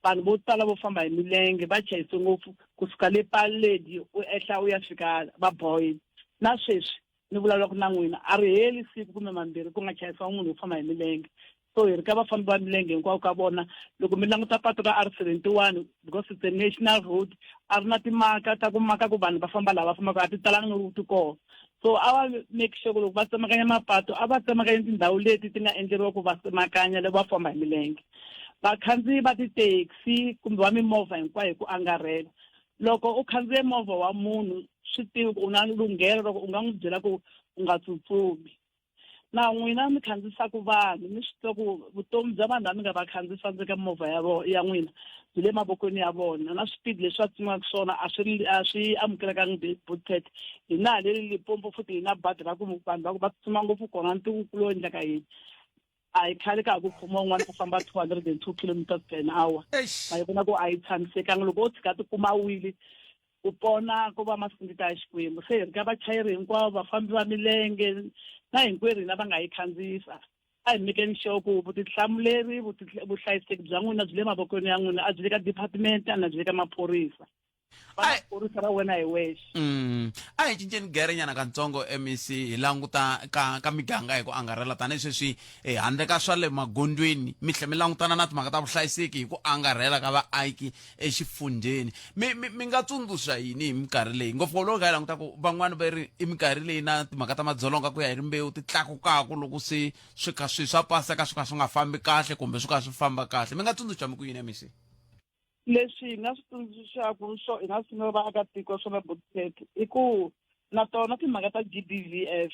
vanhu vo tala vo famba hi milenge va chayise ngopfu kusuka le Paledi u ehla u ya fika va Boy na sweswi ni vulavulaka na n'wina a ri heli siku kumbe mambirhi ku nga chayisiwa munhu wo famba hi milenge so hi ri ka vafambi va milenge hinkwavo ka vona loko mi languta patu ra R 71 because it's a national road a ri na timaka ta ku maka ku vanhu va famba laha va fambaka a ti talangi no ti kona so a va make sure ku loko va tsemakanya mapatu a va tsemakanya tindhawu leti ti nga endleriwa ku va tsemakanya loko va famba hi milenge vakhandziyi va ti-taxi kumbe va mimovha hinkwayo hi ku angarhela loko u khandziye movha wa munhu swi tivi ku u na lunghelo loko u nga n'wi byela ku u nga tsutsumi na n'wina mi khandziyisaka vanhu mi swi tiva ku vutomi bya vanhu lava mi nga va khandziyisa ndzeni ka mimovha ya vona ya n'wina byi le mavokweni ya vona na swipidi leswi va tsutsumaka swona a swi a swi amukelekangi Bookpet hina haleni Limpopo futhi hi na badi ra ku vanhu va ku va tsutsuma ngopfu kona ntuku lowu endlaka yini a hi khale ka ha ku khomiwa un'wana ku famba 202 kilometers per an hour ma yi vona ku a yi tshamisekanga loko o tshika a tikuma a wile ku pona ko va masingita ya Xikwembu se hi ri ka vachayeri hinkwavo vafambi va milenge na hinkwerhu hina va nga yi khandziyisa a hi mekeni sure ku vutihlamuleri vuhlayiseki bya n'wina byi le mavokweni ya n'wina a byi le ka department a na byi le ka maphorisa va ra wena hi wexe A hi cinceni gere nyana kantsongo MEC hi languta ka ka miganga hi ku angarhela tanihi sweswi eh, handle ka swa le magondzweni mi tlhe mi langutana na timhaka ta vuhlayiseki hi ku angarhela ka vaaki exifundzheni mi, mi, mi nga tsundzuxa yini hi minkarhi leyi ngopfu loko hi languta ku van'wani va ri i minkarhi leyi na timhaka ta madzolonga ku ya hi rimbewu ti tlakukaku loko se swi kha swi swa paseka swi kha swi nga fambi kahle kumbe swi kha swi famba kahle mi nga tsundzuxa mi ku yini MEC Leswi hi nga swi tsundzuxaka swo hi nga swi tsundzuxa vaakatiko swona Boksburg i ku na tona timhaka ta G_B_V_F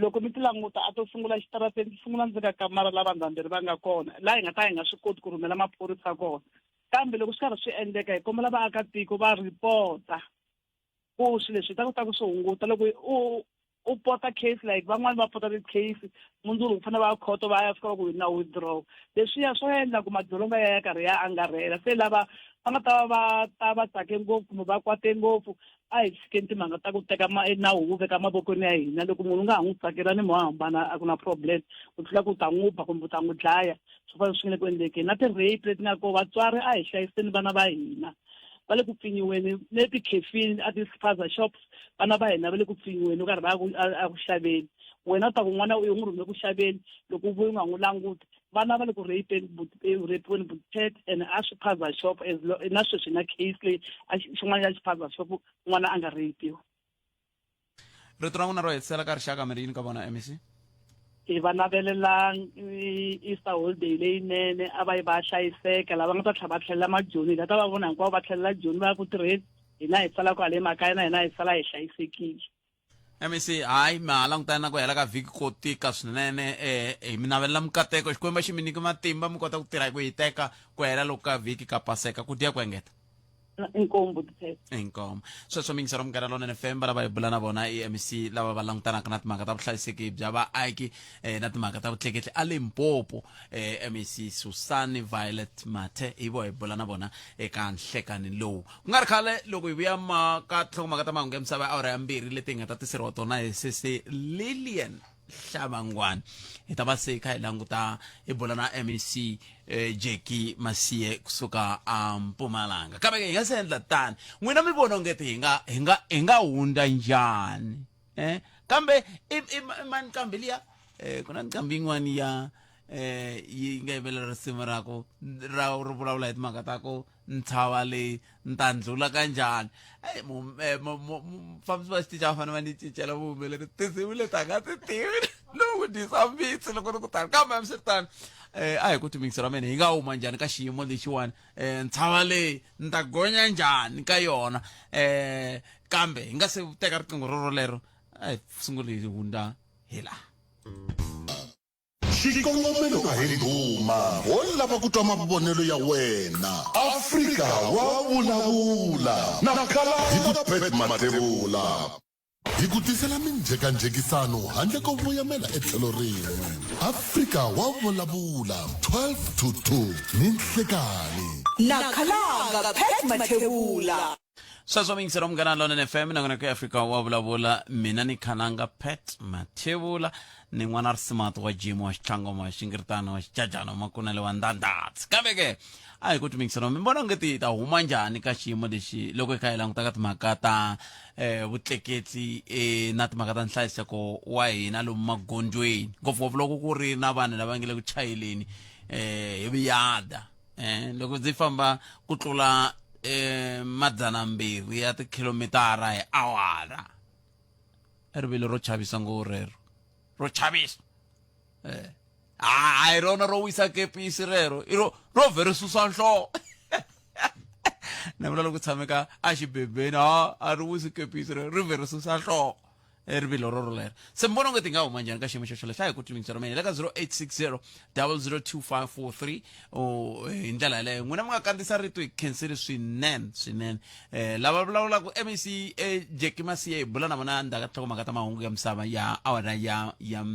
loko mi ti languta a to sungula exitarateni ti sungula ndzeni ka kamara la vanhu vambirhi va nga kona laha hi nga ta hi nga swi koti ku rhumela maphorisa kona kambe loko swi karhi swi endleka hi kombela vaakatiko va report-a ku swilo leswi hi ta kota ku swi hunguta loko u u pota case like van'wani va pota ti-case mundzuku ku fanele va ya khoto va ya fika va ku na withdraw leswiya swo endla ku madzolonga ya ya karhi ya angarhela se lava va nga ta va va ta va tsake ngopfu kumbe va kwate ngopfu a hi tshikeni timhaka ta ku teka nawu wu veka mavokweni ya hina loko munhu u nga ha n'wi tsakela ni mo hambana a ku na problem ku tlula ku u ta n'wi ba kumbe u ta n'wi dlaya swo fana swi nga le ku endlekeni na ti-rape leti nga kona vatswari a hi hlayiseni vana va hina va le ku pfinyiweni ne tikhefini a ti-spaza shops vana va hina va le ku pfinyiweni u karhi va ya ku xaveni wena u ta ku n'wana u n'wi rhume ku xaveni loko u vuya u nga n'wi languti vana va le ku rapeni rapiweni buthet and a swiphaza shop as na sweswi na case leyi xin'wana ya xiphaza shop n'wana a nga rapiwa rito ra n'wina ro hetisela ka rixaka mi ri yini ka vona mec hi va navelela Easter holiday leyinene a va yi va hlayiseka lava nga ta tlhela va tlhelela majoni hi ta ta va vona hinkwavo va tlhelela joni va ya ku tirheni hina hi sala kwale makaya na hina hi sala hi hlayisekile mec hayi ma ha langutana na ku hela ka vhiki ko tika swinene um hi mi navelela mikateko xikwembu xi mi nyiki matimba mi kota ku tirha hi ku hiteka ku hela loko ka vhiki ka paseka ku dya ku engeta inkombo tithethe inkomo sweswo mingisero munghana lonene fm va lava hi bula na vona i mec lava va langutanaka na timhaka ta vuhlayiseki bya vaaki eh, na timhaka ta vutleketli a limpopo eh, mec susani violet mathe hi vo hi bula na vona eka nhlekani lowu ku nga ri khale loko hi vuya ma ka nhlokomhaka ta mahungu ya misava ya awara ya mbirhi leti hi nga ta tiseriwa tona hi sesi lilian hlavangwani hi ta va se kha hi languta hi bula na mec eh, Jackie Masiye kusuka a Mpumalanga kambe hi nga se endla tani n'wina mi vona ongeti hi nga hi nga hi nga hundza njhani eh kambe i i mani nqambi liya eh ku na nqambi yin'wana ya eh yi nga yimelela risimu ra ku ra ri vulavula hi timhaka ta ku ntshava leyi ni ta ndlula kanjhani eyi mufambisi wa xitichi a va fanele va ni cincela vuhumeleri tinsimu leti a nga ti tivi lowu dyisa mbitsi loko ni ku tani kambe hambiswiritano um a hi ku timingisi ra mina hi nga huma njhani ka xiyimo lexiwani um ntshava leyi ni ta gonya njhani ka yona um kambe hi nga se teka riqingho rorolero a hi sunguli hi hundza hi laha. Xikongomelo a hi ndhuma, ho lava ku twa mavonelo ya wena. Afrika wa vulavula na Khalanga Pat Mathebula. Hi ku tisela minjhekanjhekisano handle ko voyamela etlhelo rin'we. Afrika wa vulavula 12 to 2 ni nhlekanhi. Na Khalanga Pat Mathebula. Sweswo miyingiselo Munghana Lonene FM nakona ku Afrika wa vulavula mina ni Khalanga Pat Mathebula ni n'wana risimati wa Jim wa xitlhangoma wa xingiritana wa xijajana wa makunele wa ndandhatsi kambe ke a hi ku timiyingiselo mi vona onge ti ta huma njhani ka xiyimo lexi loko hi kha hi languta ka timhaka ta eh vutleketli eh na timhaka ta nhlayiseko wa hina lomu magondzweni ngopfungopfu loko ku ri na vanhu lava nge le ku chayeleni eh hi vuyada eh loko ndzi famba ku tlula eh 200 ya tikhilomitara hi awara rivilo ro chavisa ngopfu rero ro chavisa eh a hi rona ro wisa kepisi rero i ro ro vhe ri susa nhloko na vula loko tshameka a xibebeni a a ri wisi kepisi rero ri vhe ri susa nhloko rivilo ro rolero se mi vona onge ti nga huma njhani ka xiyimo xo xolexo a hi ku timingiselo mina le ka 0860 002543 o hi ndlela yaleyo n'wina mi nga kandziyisa rito hi khensile swinene swinene um lava vulavulaka mec eh, jackie masiye hi bula na vona ndzhaku ka tinhlokomhaka ta mahungu ya misava ya awara ya ya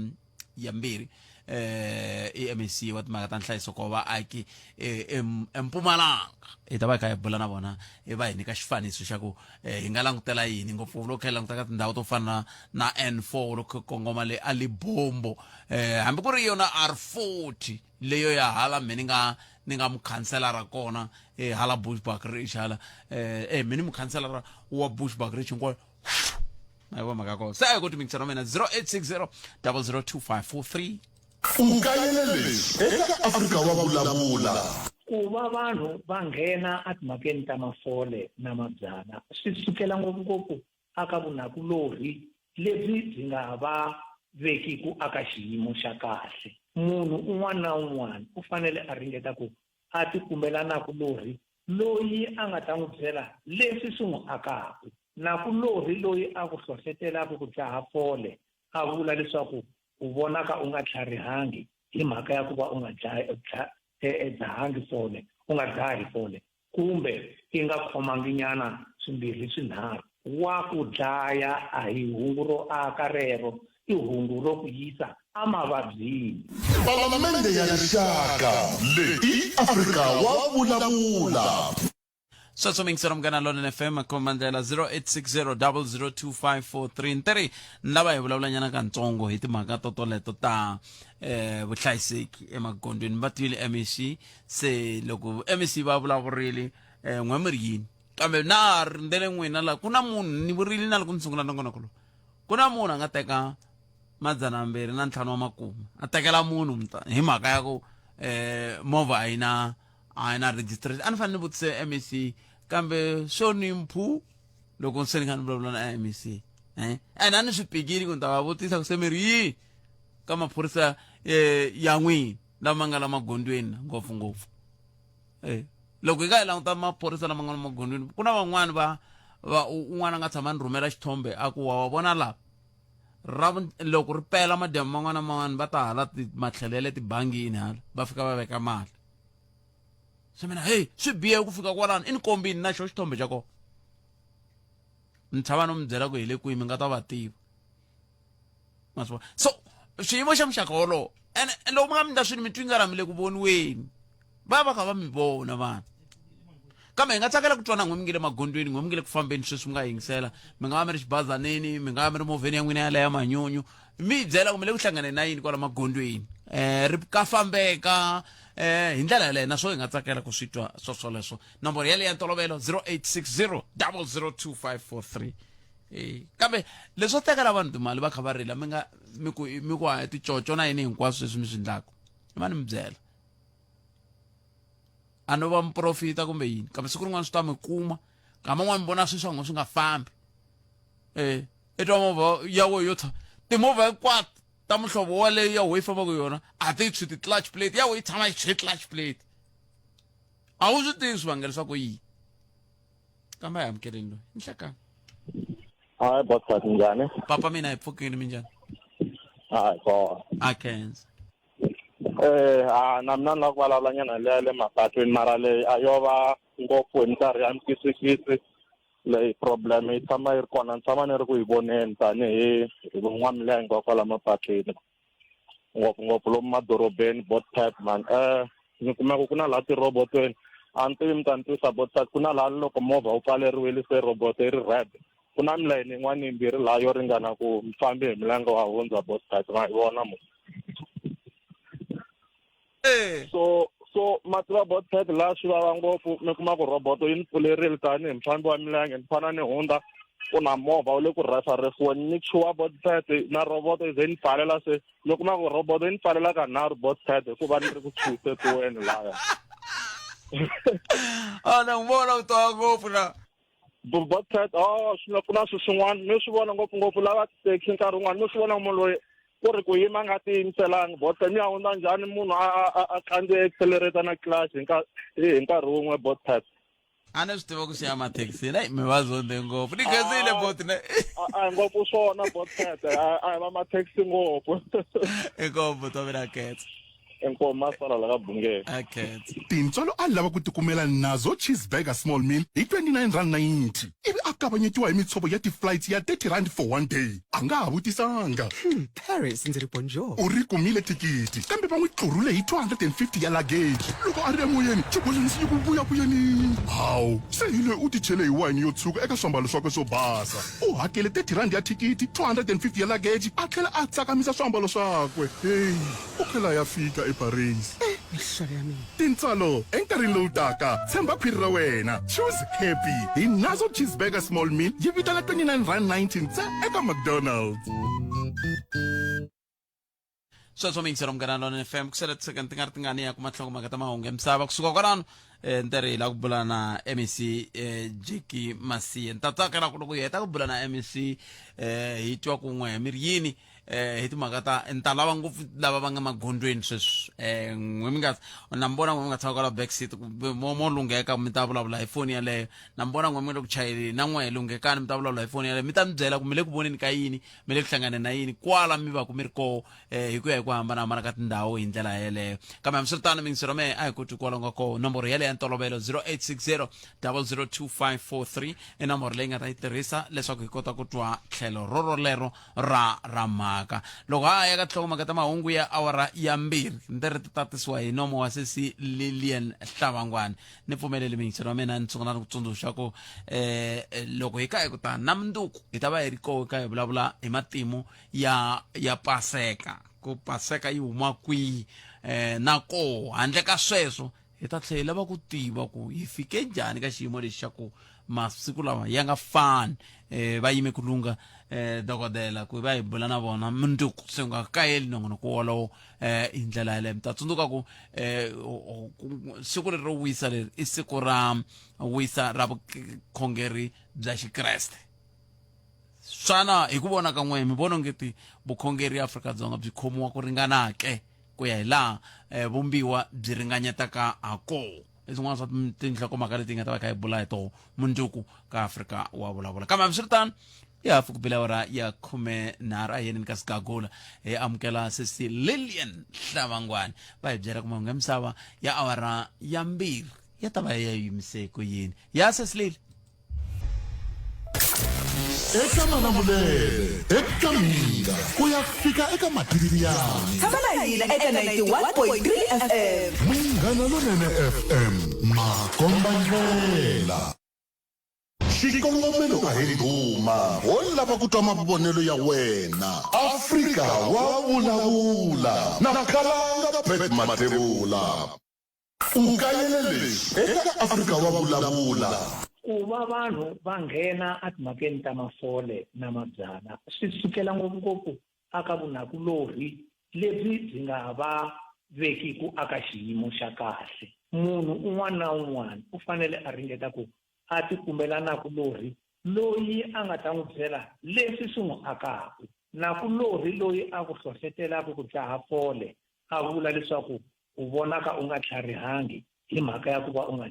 ya mbirhi eh i MEC wa timhaka ta nhlayiseko wa vaaki eh, eMpumalanga hi ta va hi kha hi bula na vona hi va hi nyika xifaniso xa ku eh, hi nga langutela yini ngopfu loko kha hi languta ka tindhawu to fana na N4 loko kongoma le a Libombo eh hambi ku ri yona R40 leyo ya hala me ni nga ni nga mukhanselara kona eh, hala Bushbuckridge hala eh, eh me ni mukhanselara wa Bushbuckridge hinkwayo na yi mhaka kona se a hi ku timikisana mina 0860 002543 U kayele leswi eka Afrika wa vulavula. Ku va vanhu va nghena etimhakeni ta mafole na mabyalwa swi sukela ngopfungopfu eka vunakulorhi lebyi byi nga va vekiku eka xiyimo xa kahle. Munhu un'wana na un'wana u fanele a ringeta ku a tikumela nakulorhi loyi a nga ta n'wi byela leswi swi n'wi akaka. Nakulorhi loyi a ku hlohletelaka ku dzaha fole a vula leswaku u vonaka u nga tlharihangi hi mhaka ya ku va u nga dzahangi fole, u nga dzahi fole kumbe i nga khomanginyana swimbirhi swinharhu. Wa ku dlaya a hi hungu ro aka rero, i hungu ro ku yisa emavabyini. Palamende ya Rixaka, leyi i Afrika wa vulavula. Sweswo mingisero Munghana Lonene FM khomandlela 0860002543 ni ni lava hi vulavulanyana kantsongo hi timhaka to toleto ta eh vuhlayiseki emagondzweni va twile MEC se loko MEC va vulavurile eh n'we mi ri yini kambe na ha rindzele n'wina la ku na munhu ni vurile na loko ni sungula nongonoko lowu ku na munhu a nga teka 205 wa makume a tekela munhu hi mhaka ya ku eh movha a yi na a yi na registration a ni fanele ni vutise MEC kambe swo ni mphu loko se ni kha ni vulavula na MEC eh and a ni swi pikile ku ni ta va vutisa ku se mi ri yini ka maphorisa eh, ya n'wina lama nga la magondzweni ngopfungopfu eh loko hi nga hi languta maphorisa lama nga la magondzweni ku na van'wani va va un'wana a nga tshama ni rhumela xithombe a ku wa wa vona lava ra loko ri pela madyambu man'wana na man'wana va ta hala matlhelo ya le tibangini hala va fika va veka mali se mina heyi swi bihe ku fika kwalano i ni kombini na xo xithombe xa kona ni tshama no mi byela ku hi le kwihi mi nga ta va tiva ma swi vona so xiyimo xa muxaka wolowo ene loko mi nga mi ndla swilo mi twi nga ra mi le ku voniweni va va kha va mi vona vanhu kambe hi nga tsakela ku twana n'we mi nge le magondzweni n'we mi nge le ku fambeni sweswi mi nga yingisela mi nga va mi ri xibazaneni mi nga va mi ri movheni ya n'wina yaleyo ya manyunyu mi hi byela ku mi le ku hlanganeni na yini kwala magondzweni um ri ka fambeka um hi ndlela yaleyo naswona hi nga tsakela ku swi twa swoswoleswo nomboro yaleyo ya ntolovelo 0860 002543 Eh, kambe leswo tekela vanhu timali va kha va rila mi nga mi ku mi ku a ticoco na yini hinkwaswo leswi mi swi endlaka i va ni mi byela a no va muprofita kumbe yini kambe siku rin'wana swi ta mi kuma nkama n'wana mi vona swilo swa n'wina swi nga fambi eh i twa movha ya wena yo tsha timovha hinkwato ta muhlovo waleyo ya wena yi fambaka yona a ti tshwi ti-clutch plate ya wena yi tshama yi tshwi clutch plate a wu swi tivi swivangelo swa ku yini kambe a hi amukeleni loyi nhlekani Hayi boss njhani? Papa mina hi pfukile minjhani? A hi kona. A khensa. Eh, a na mina ni lava ku vulavula nyana leya le mapatwini mara leyi a yo va ngopfu hi minkarhi ya mikisikisi leyi problem yi tshama yi ri kona ni tshama ni ri ku yi voneni tanihi hi van'wamilenge wa kwala mapatwini ngopfungopfu lomu madorobeni botpet man um ni kuma ku ku na laha tirobotweni a ni tivi mi ta ni twisa botpet ku na laha loko movha wu pfaleriwile se roboto yi ri red ku na milayeni yin'wana yimbirhi laha yo ringana ku mufambi hi milenge wa hundza botpet ma yi vona mo so so ma tiva botpet laha swi vava ngopfu mi kuma ku roboto yi ni pfulerile tanihi mufambi wa milenge ni fana ni hundza ku na movha wu le ku rhesa-rhesiweni ni chuha botpet na roboto yi ze yi ni pfalela se mi kuma ku roboto yi ni pfalela ka nharhu botpet hikuva ni ri ku chuhisetiweni laya a na n'wi vona u twa ngopfu na botpet oh swi ku na swilo swin'wana mi swi vona ngopfungopfu lava tithekisi nkarhi wun'wana mi swi vona munhu loyi ku ri ku yima a nga tiyimiselangi botpet mi ya hundza njhani munhu a a a khandziye accelerator na clutch hi nkarhi hi nkarhi wun'we botpet a ni swi tiva ku siya mathekisini ayi mi va zonde ngopfu ni khensile boti ne a hi ngopfu swona botpet a hi va mathekisi ngopfu inkomu buti wa mina khetsa inkomu masala la ka bungeni a khetsa Tintswalo a lava ku tikumela Nazo Cheeseburger Small Meal hi R29.90 ivi a kavanyetiwa hi mitshovo ya ti-flights ya R30 for one day. A nga ha vutisanga. Paris ndzi ri bonjour. U ri kumile thikithi kambe va n'wi tlurhule hi 250 ya luggage. Loko a ri emoyeni, xibolani xi yi ku vuyavuyanini. Hawu, se hi loyi u tichele hi wayini yo tshuka eka swiambalo swakwe swo basa. U hakele R30 ya thikithi, 250 ya luggage a tlhela a tsakamisa swiambalo swakwe. Heyi, u tlhela a ya fika eParis. Mihlolo ya mina. Tintswalo enkarhini lowu taka, tshemba khwiri ra wena. Choose happy hi Nazo Cheeseburger Small Meal yi vitana R29.90 ntsena eka McDonald's. Sweswo miyingiselo Munghana Lonene FM ku sele tisekende ti nga ri tingani ya kuma tinhlokomhaka ta mahungu ya misava kusuka kwalano eh, ni ri hi lava ku bula na mec eh, Jackie Masiye ni ta tsakela ku loko hi heta ku bula na mec eh, hi twa kun'we mi ri yini eh hi timhaka ta ni ta lava ngopfu lava va nga magondzweni sweswi eh n'we mi nga na mi vona n'we mi nga tshama kwala back seat mo mo lungheka mi ta vulavula hi foni yaleyo na mi vona n'we mi nga le ku chayeleni na n'we lunghekani mi ta vulavula hi foni yaleyo mi ta mi byela ku mi le ku voneni ka yini mi le ku hlanganeni na yini kwala mi va ku mi ri koho eh hi ku ya hi ku hambanahambana ka tindhawu hi ndlela yeleyo kambe hambiswiritano mingisero mehe a hi koti kwala nga koho nomboro yaleyo ya ntolovelo 0860 002543 i nomboro leyi nga ta yi tirhisa leswaku hi kota ku twa tlhelo rorolero ra ra mhaka loko ha ya ka tinhlokomhaka ta mahungu ya awara ya mbirhi ni ri ti tatisiwa hi nomo wa sesi Lilian Hlavangwani ni pfumeleli miyingiselo wa mina ni sungula ni ku tsundzuxa ku eh loko hi ka hi ku ta na munduku hi ta va hi ri koho ka hi vulavula hi matimu ya ya paseka ku paseka yi huma kwihi eh na koho handle ka sweswo Hi ta tlhela hi lava ku tiva ku hi fike njhani ka xiyimo lexi xa ku masiku lawa ya nga fani eh, va yime ku lungha eh, dokodela ku va hi bula na vona mundzuku se u nga kayeli nongonoko wolowo eh, hi ndlela yaleyo mi ta tsundzuka ku eh, siku leri ro wisa leri i siku ra wisa ra vukhongeri bya xikreste xana hi ku vona ka n'wehe mi vona ongeti vukhongeri eAfrika-Dzonga byi khomiwa ku ringana ke ku ya hi laha eh, vumbiwa byi ringanyetaka ha koho i swin'wana swa tinhlokomhaka leti hi nga ta va kha hi bula hi toho mundzuku ka Afrika wa vulavula kambe hambiswiritano ya hafu ku bile awara ya 13 a hi yeneni ka sigagula hi amukela sesi Lilian Hlavangwani va hi byela ku mahungu ya misava ya awara ya 2 ya ta va ya yimise ku yini ya sesi Lili Eka Malamulele, eka Mhinga, ku ya fika eka Matiriyani. Tshama na hina eka 91.3 FM. Munghana Lonene FM, makombandlela. Xikongomelo a hi ndhuma, ho lava ku twa mavonelo ya wena. Afrika wa vulavula na Khalanga Pat Mathebula. U kayele leswi eka Afrika wa Vulavula. Ku va vanhu va nghena etimhakeni ta mafole na mabyalwa swi sukela ngopfu-ngopfu eka vunakulorhi lebyi byi nga va vekiku eka xiyimo xa kahle. Munhu un'wana na un'wana u fanele a ringeta ku a tikumela nakulorhi loyi a nga ta n'wi byela leswi swi n'wi akaka. Nakulorhi loyi a ku hlohletelaka ku dzaha fole a vula leswaku u vonaka u nga tlharihangi hi mhaka ya ku va u nga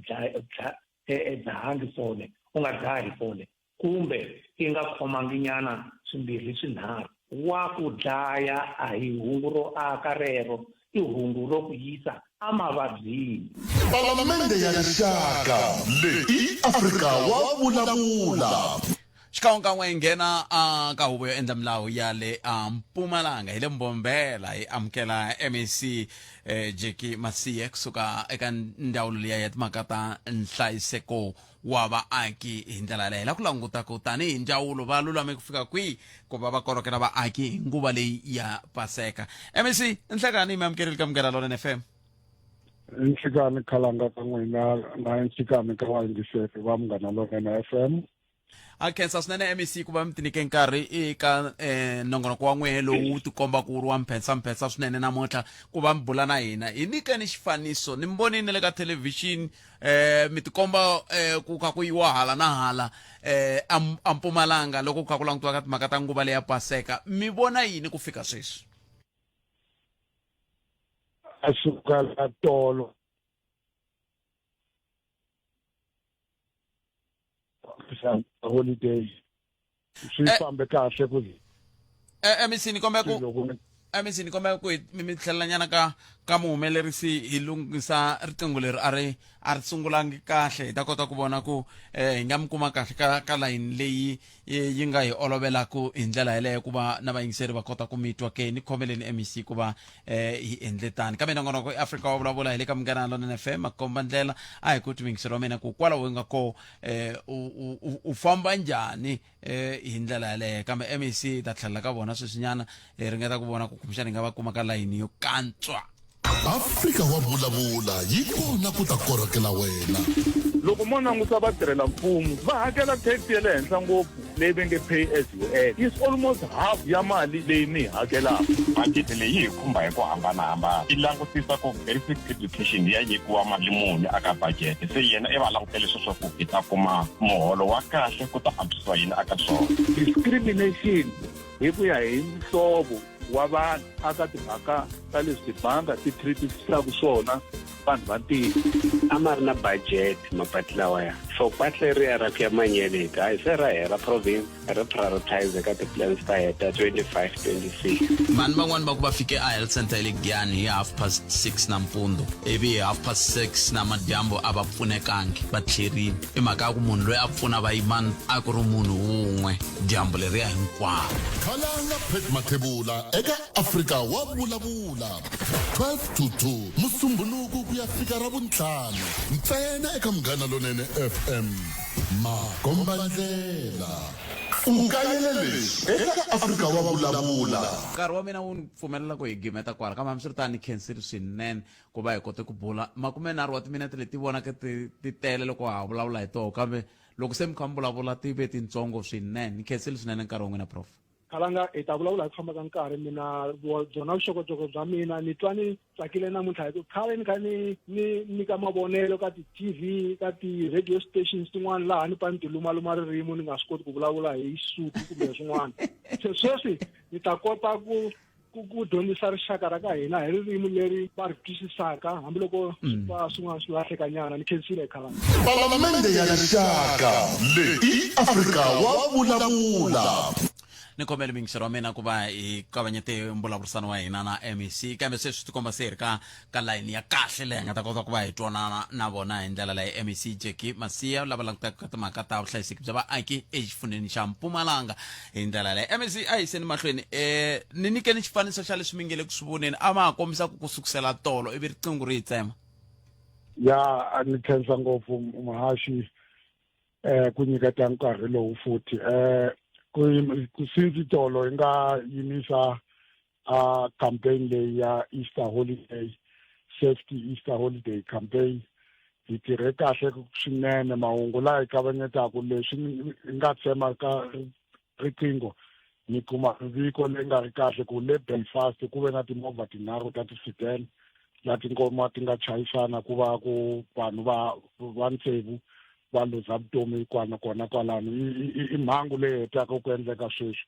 dzahangi fole, u nga dzahi fole, kumbe i nga khomanginyana swimbirhi swinharhu. wa ku dlaya a hi hungu ro aka rero i hungu ro ku yisa emavabyini. Palamende ya Rixaka leyi i Afrika wa vulavula. Xikan'wekan'we hi nghena a ka huvo yo endla milawu ya le a Mpumalanga hi le Mbombela hi amukela MEC eh, Jackie Masiye kusuka eka ndzawulo liya ya timhaka ta nhlayiseko wa vaaki hi ndlela yaleyo hi la ku languta ku tanihi ndzawulo va lulame ku fika kwihi ku va va korokela vaaki hi nguva leyi ya paseka mec nhlekani mi amukerile ka munghana lonene fm Nhlikani khalanga ka n'wina na nhlikani ka vayingiseri va munghana lonene FM A khensa swinene MEC ku va mi tinike nkarhi eka eh, nongonoko wa n'wehe lowu wu tikombaka wu ri wa mphensamphensa swinene namuntlha ku va mi bula na hina. Hi nyikeni xifaniso ni mi vonile na le ka thelevhixini eh, mi tikomba eh, ku kha ku yiwa hala na hala eh, a a Mpumalanga loko ku kha ku langutiwa ka timhaka ta nguva leya Paseka. Mi vona yini ku fika sweswi? A suka la tolo holiday swi eh. fambe kahle ku eh, MEC ni kombela ku MEC ni kombela ku mi mi tlhelelanyana ka ka muhumelerisi hi lunghisa riqingho leri a ri a ri sungulangi kahle hi ta kota ku vona ku eh, hi nga mi kuma kahle ka ka layini leyi yi nga hi olovelaku hi ndlela yeleyo ku va na vayingiseri va kota ku mi twa ke ni khomeleni MEC ku va eh, hi endle tani kambe nongonoko i Afrika wa vulavula hi le ka Munghana Lonene FM makomba ndlela a hi ku ti yingiseri wa mina ku kwalaho yi nga ko eh, u, u, u famba njhani eh, hi ndlela yaleyo kambe MEC hi ta tlhelela ka vona sweswinyana hi ringeta ku vona ku kumbexana hi nga va kuma ka layini yo kantswa Afrika wa vulavula yi kona ku ta korhokela wena. Loko mo languta vatirhela mfumo va hakela tax ya le henhla ngopfu leyi va nge pay as you earn is almost half ya mali leyi mi yi hakelaka. Budget leyi yi hi khumba hi ku hambanahambana yi langutisa ku basic education ya nyikiwa mali muni aka budget se yena i va langutele sweswo ku hi ta kuma muholo wa kahle ku ta antswisiwa yini aka swona. Discrimination hi ku ya hi mihlovo wa vanhu aka timhaka ta leswi tibanga ti treatisaka swona vanhu va ntima. A ma ri na budget mapatu lawaya so patu leriya ra ku ya Manyeleti hayi se ra hela province ri prioritize ka ti-plans ta heta ta 25 26. Vanhu van'wani va ku va fike a health center ya le Giyani hi 6:30 nampundzu ivi hi 6:30 namadyambu a va pfunekangi va tlherile. I mhaka ya ku munhu loyi a pfuna vayimana a ku ri munhu wun'we dyambu leriya hinkwaro. Khalanga Pat Mathebula eka Afrika wa Vulavula 12 to 2 Musumbhunuku ku ya fika Ravuntlhanu ntsena eka Munghana Lonene FM. Makombandlela. U kayele leswi eka Afrika wa Vulavula. Nkarhi wa mina wu ni pfumelela ku hi gimeta kwala kambe hambiswiritano ni khensile swinene ku va hi kote ku bula makumenharhu wa timinete leti vonaka ti ti tele loko ha vulavula hi toho kambe loko se mi kha mi vulavula ti ve tintsongo swinene ni khensile swinene nkarhi wa n'wina prof khalanga hi ta vulavula hi ku famba ka nkarhi mina byona vuxokoxoko bya mina ni twa ni tsakile namuntlha hi ku khale ni kha ni ni nyika mavonelo ka ti-tv ka ti-radio stations tin'wana laha ni pfa ni tilumaluma ririmi ni nga swi koti ku vulavula hi xisuthu kumbe swin'wana se sweswi ni ta kota ku ku ku dyondzisa rixaka ra ka hina hi ririmi leri va ri twisisaka hambiloko swi va swin'wana swi lahlekanyana ni khensile khalanga Palamende ya Rixaka leyi i Afrika wa vulavula. Ni kombela muyingiseri wa mina ku va hi kavanyete mbulavurisano wa hina na MEC kambe sweswi swi tikomba se hi ri ka ka layini ya kahle leyi hi nga ta kota ku va hi twanana na vona hi ndlela leyi MEC Jackie Masiya lava langutaka ka timhaka ta vuhlayiseki bya vaaki exifundzheni xa Mpumalanga hi ndlela leyi MEC a yiseni mahlweni eh ni nyikeni xifaniso xa leswi mi nge le ku swi voneni a ma ha kombisa ku ku sukusela tolo ivi riqingho ri yi tsema ya a ni khensa ngopfu muhaxi eh ku nyiketa nkarhi lowu futhi eh ku since tolo hi nga yimisa a campaign leyi ya Easter holiday safety Easter holiday campaign hi tirhe kahle swinene mahungu laha hi kavanyetaka leswi hi nga tsema ka riqingho ni kuma viko leyi nga ri kahle ku le Belfast ku ve na timovha tinharhu ta ti-sedan la tingoma ti nga chayisana ku va ku vanhu va va tsevu va luza vutomi kwana kona kwalano i mhangu leyi hetaka ku endleka sweswi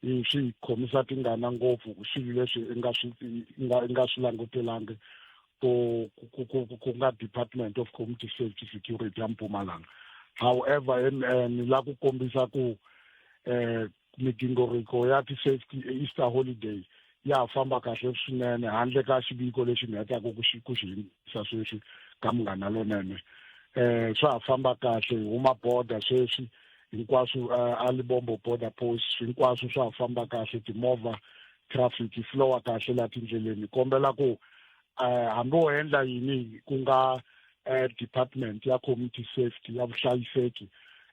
i swi hi khomisa tingana ngopfu swilo leswi i nga swi i nga i nga swi langutelangi ku ku ku ku nga Department of Community Safety Security ya Mpumalanga however ni la ku kombisa ku eh Migingiriko ya ti-safety Easter holiday ya ha famba kahle swinene handle ka xiviko lexi ni hetaka ku xi ku xi yimisa sweswi ka Munghana Lonene. Eh swa ha famba kahle hi huma border sweswi hinkwaswo a Lebombo border post hinkwaswo swa ha famba kahle timovha traffic yi flowa kahle laha tindleleni. Hi kombela ku eh hambi wo endla yini ku nga eh department ya community safety ya vuhlayiseki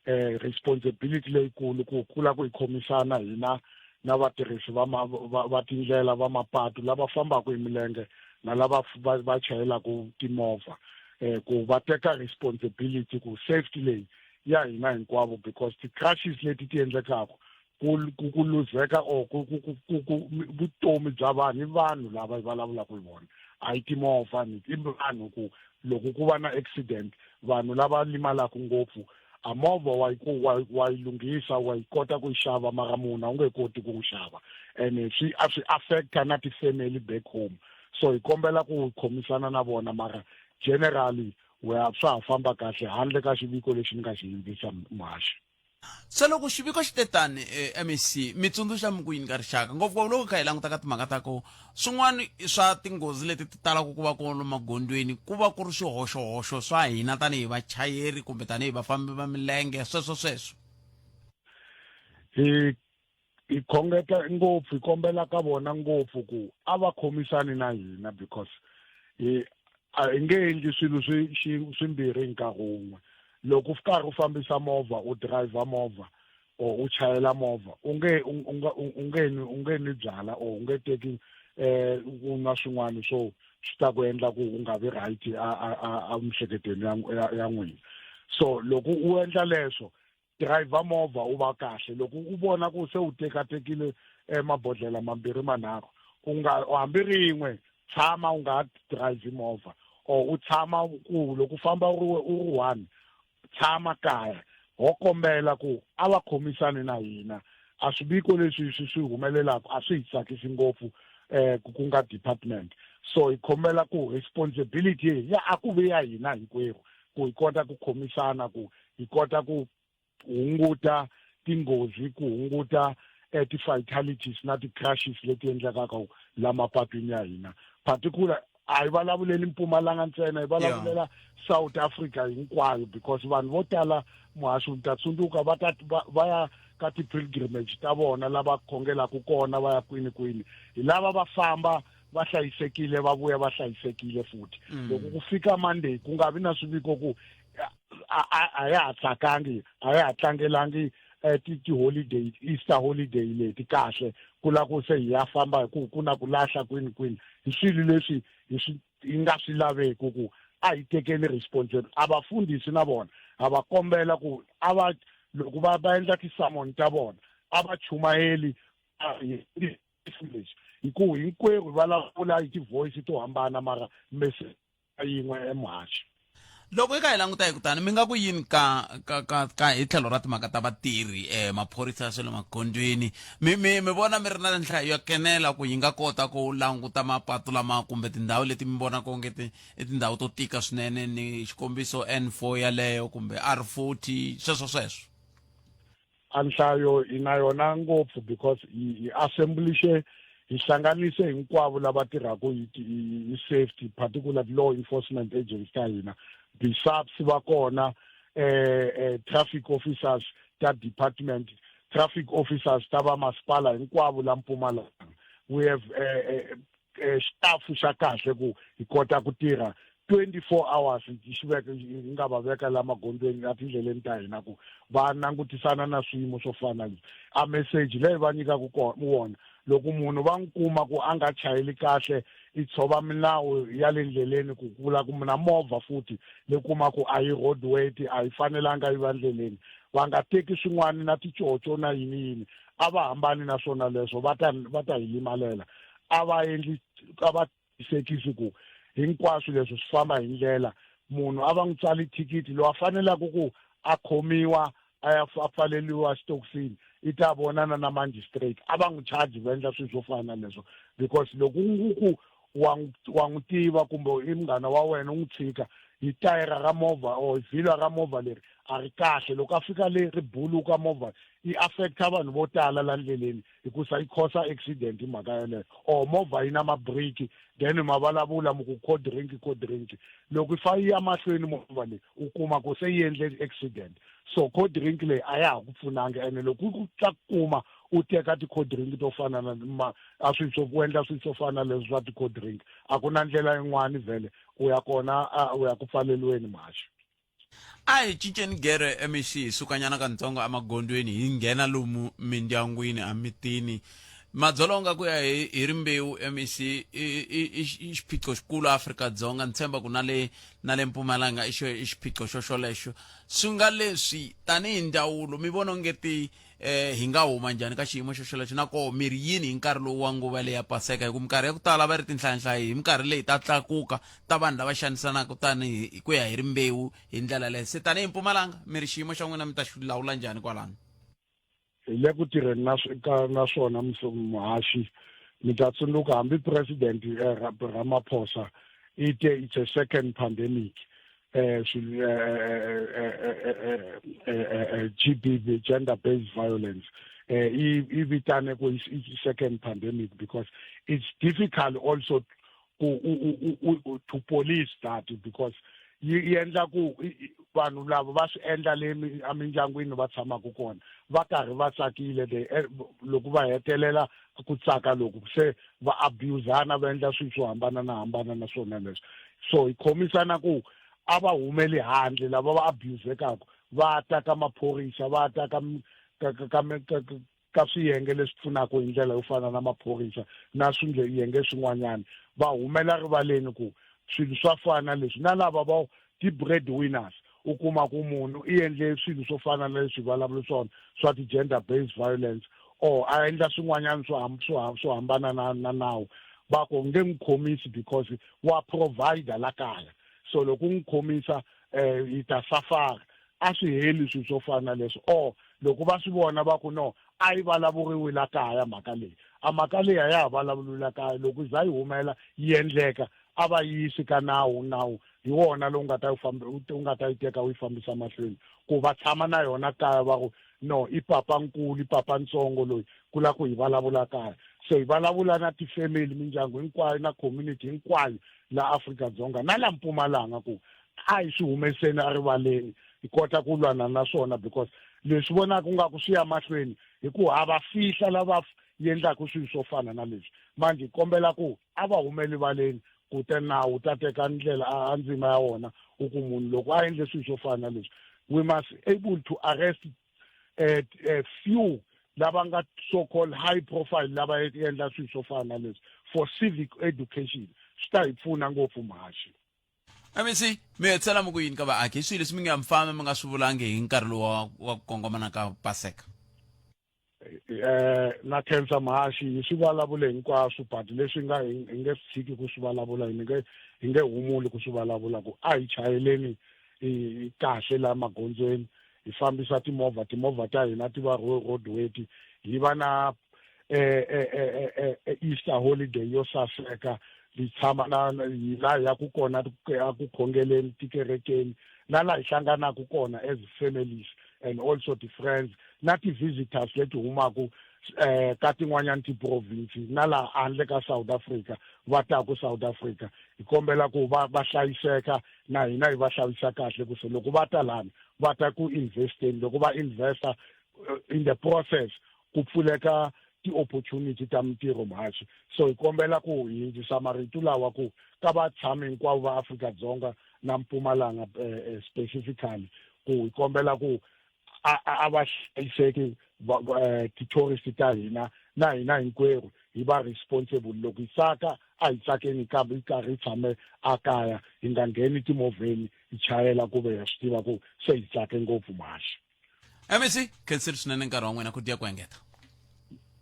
eh responsibility leyikulu ku kula ku hi khomisana hina na vatirhisi va va tindlela va mapatu lava fambaka hi milenge na lava va chayelaka timovha eh ku va teka responsibility ku safety leyi ya hina hinkwavo because ti-crashes leti ti endlekaka ku ku ku luzeka or ku ku ku ku ku vutomi bya vanhu i vanhu lava hi vulavulaka hi vona a yi timovha ni i vanhu ku loko ku va na accident vanhu lava limalaka ngopfu a movha wa yi wa wa yi lunghisa wa yi kota ku yi xava mara munhu a wu nge koti ku wu xava ene swi a swi affecta na ti-family back home so hi kombela ku khomisana na vona mara generally we swa ha famba kahle handle ka xiviko lexi ni nga xi yindzisa muhaxi. Se loko xiviko xi te tani, eh, MEC, mi tsundzuxa mi ku yini ka rixaka? Ngopfungopfu loko hi kha hi languta ka timhaka ta ku swin'wana swa tinghozi leti ti talaka ku va kona magondzweni ku va ku ri swihoxohoxo swa hina tanihi vachayeri kumbe tanihi vafambi va milenge, sweswo sweswo. Hi hi khongeta ngopfu hi kombela ka vona ngopfu ku a va khomisani na hina because hi a hi nge endli swilo swi swimbirhi hi nkarhi wun'we loko u karhi u fambisa movha u driver movha or u chayela movha u nge u nga u nge nwi u nge nwi byala or u nge teki eh u nwa swin'wana swo swi ta ku endla ku u nga vi right a a a emiehleketweni ya ya n'wina so loko u endla leswo driver movha u va kahle loko u vona ku se u tekatekile eh, mabodlhela mambirhi manharhu u nga hambi rin'we tshama u nga drive movha or u tshama ku loko u famba u ri u ri one tshama kaya ho kombela ku a va khomisani na hina a swiviko leswi swi swi humelelaka a swi hi tsakisi ngopfu eh ku nga department so hi kombela ku responsibility ya a ku ve ya hina hinkwerhu ku hi kota ku khomisana ku hi kota ku hunguta tinghozi ku hunguta eh, ti-fatalities na ti-crashes leti endlekaka la mapatwini ya hina particular a hi vulavuleli Mpumalanga ntsena hi vulavulela yeah. South Africa hinkwayo because vanhu vo tala muhaxi u ta tsundzuka va ta va ya ka ti-pilgrimage ta vona lava khongelaka kona va ya kwini kwini hi lava va famba va hlayisekile va vuya va hlayisekile futhi loko ku fika Monday ku nga vi na swiviko ku a ya ha tsakangi a ya ha tlangelangi eh, ti ti-holiday Easter holiday leti kahle ku la ku se hi ya famba hi ku ku na ku lahla kwini kwini hi swilo leswi hi swi hi nga swi laveki ku a hi tekeni responsibility a vafundhisi na vona ha va kombela ku a va loko va va endla ti-sermon ta vona a va chumayeli lexi hi ku hinkwerhu vulavula hi ti-voice to hambana mara message yin'we emuhaxi loko hi kha hi languta hi kutani mi nga ku yini ka ka ka ka hi tlhelo ra timhaka ta vatirhi eh maphorisa ya swa le magondzweni mi mi mi vona mi ri na nhlayo ya kenela ku yi nga kota ku languta mapatu lama kumbe tindhawu leti mi vonaka onge ti i tindhawu to tika swinene ni xikombiso N4 yaleyo kumbe R40 sweswo sweswo A nhlayo hi na yona ngopfu because hi hi assemblishe hi hlanganise hinkwavo lava tirhaka hi hi safety particular law enforcement agents ta hina BSAPS va kona eh, eh traffic officers ta department traffic officers ta va masipala hinkwavo la Mpumalanga we have eh, eh, eh, xitafu xa kahle ku hi kota ku tirha 24 hours hi xi veka hi nga va veka la magondzweni etindleleni ta hina ku va langutisana na swiyimo swo fana leswi a message leyi va nyikaka kona wona loko munhu va n'wi kuma ku a nga chayeli kahle i tshova milawu ya le ndleleni ku vula ku na movha futhi le kuma ku a yi roadworthy a yi fanelanga yi va ndleleni va nga teki swin'wana na ticoco na yini yini a va hambani na swona leswo va ta va ta hi limalela a va endli a va tiyisekisi ku hinkwaswo leswi swi famba hi ndlela munhu a va n'wi tsali thikithi loyi a fanelaka ku a khomiwa a ya a pfaleliwa xitokisini i ta vonana na magistrate a va n'wi charge va endla swilo swo fana na leswo because loko ku ku wa n'wi wa n'wi tiva kumbe i munghana wa wena u n'wi tshika hi tayera ra movha or vhilwa ra movha leri a ri kahle loko a fika le ri buluka movha yi affecta vanhu vo tala la ndleleni hikusa yi causa accident hi mhaka yeleyo or movha yi na mabriki then ma vulavula mi ku co drink co drink loko yi fa yi ya mahlweni movha leyi u kuma ku se yi endle accident so co drink leyi a ya ha ku pfunanga ene loko ku tla kuma u teka ti-cold drink to fana na ma a swilo swo u endla swilo swo fana na leswi swa ti-cold drink a ku na ndlela yin'wani vhele u ya kona u ya ku pfaleliweni mhaxi a hi cinceni gere mec hi sukanyana kantsongo emagondzweni hi nghena lomu mindyangwini emitini madzolonga ku ya hi, hi rimbewu mec i, i, i, i xiphiqo xikulu afrika-dzonga ni tshemba ku na le na le mpumalanga i xo- i xiphiqo xo xolexo swi nga leswi tanihi ndzawulo mi vona ongeti eh hi nga huma njhani ka xiyimo xo xolexo na koho mi ri yini hi nkarhi lowu wa nguva leya paseka hi ku minkarhi ya ku tala va ri tinhlayanhlayi hi minkarhi leyi ta tlakuka ta vanhu lava xanisanaka tanihi ku ya hi rimbewu hi ndlela leyo se tanihi mpumalanga mi ri xiyimo xa n'wina mi ta xi lawula njhani kwalano hi le ku tirheni na ka na swona muhaxi mi ta tsundzuka hambi president eh, Ramaphosa i te it's a second pandemic eh, eh, eh, GBV gender based violence eh i vitane ku i second pandemic because it's difficult also ku to police that because yi endla ku vanhu lava va swi endla le emindyangwini va tshamaka kona va karhi va tsakile loko va hetelela ku tsaka loku se va abusana va endla swilo swo hambana na hambana na swona leswo so hi khomisana ku a va humeli handle lava va abuzekaka va ta ka maphorisa va ta ka ka ka ka ka swiyenge leswi pfunaka hi ndlela yo fana na maphorisa na swiyenge swin'wanyana va humela rivaleni ku swilo swa fana leswi na lava va ti-bread winners u kuma ku munhu i endle swilo swo fana na leswi vulavula swona swa ti-gender based violence or a endla swin'wanyana swo swo swo hambana na na nawu va ku nge n'wi khomisi because wa provider la kaya so loko u n'wi khomisa um yi ta safara a swi heli swilo swo fana na leswo or loko va swi vona va ku no a yi vulavuriwi la kaya mhaka leyi a mhaka leyi a ya ha vulavuriwi la kaya loko yi za yi humela yi endleka a va yisi ka nawu nawu hi wona lowu nga ta yi fambi u nga ta yi teka u yi fambisa mahlweni ku va tshama na yona kaya va ku no i papa nkulu i papa ntsongo loyi ku la ku hi vulavula kaya so hi vulavula na tifamily mindyangu hinkwayo na community hinkwayo la Afrika-Dzonga na la Mpumalanga ku a hi swi humeseni erivaleni hi kota ku lwana na swona because leswi vonaka nga ku swi ya mahlweni hi ku ha va fihla lava endlaka swilo swo fana na leswi manje hi kombela ku a va humeli valeni ku te nawu ta teka ndlela a ndzima ya wona u ku munhu loko a endle swilo swo fana na leswi we must able to arrest few lava nga so called high profile lava endla swilo swo fana na leswi for civic education swi ta hi pfuna ngopfu mhaxi mec mi hetisela mi ku yini ka vaaki hi swilo leswi mi nga mfame mi nga swi vulangi hi nkarhi lowu wa ku kongomana ka paseka eh na khensa mhaxi hi swi vulavule hinkwaswo but leswi nga hi nge swi tshiki ku swi vulavula hi nge hi nge humuli ku swi vulavula ku a hi chayeleni kahle la magondzweni hi fambisa timovha timovha ta hina ti va roadworthy hi va na eh, eh, eh, eh, eh Easter holiday yo saseka hi tshama na hi laha hi yaku kona a ku khongeleni tikerekeni na laha hi hlanganaka kona as families and also ti-friends na ti-visitors leti humaka eh ka tin'wanyana ti-province na laha handle ka South Africa va taku South Africa hi kombela ku va va hlayiseka na hina hi va hlayisa kahle ku se loko va ta lani va ta ku investeni loko va investa eh, in the process ku pfuleka ti-opportunity ta mintirho mhaxi so hi kombela ku hi yindzisa marito lawa ku ka vatshami hinkwavo va Afrika-Dzonga na Mpumalanga eh, eh, specifically ku hi kombela ku a va hlayiseki eh, ti-tourist ta hina na hina hinkwerhu hi va responsible loko hi tsaka a hi tsakeni kambe hi karhi hi tshame a kaya hi nga ngheni timovheni hi chayela ku ve ha swi tiva ku se hi tsake ngopfu mhaxi mec khensile swinene nkarhi wa n'wina ku dya ku engeta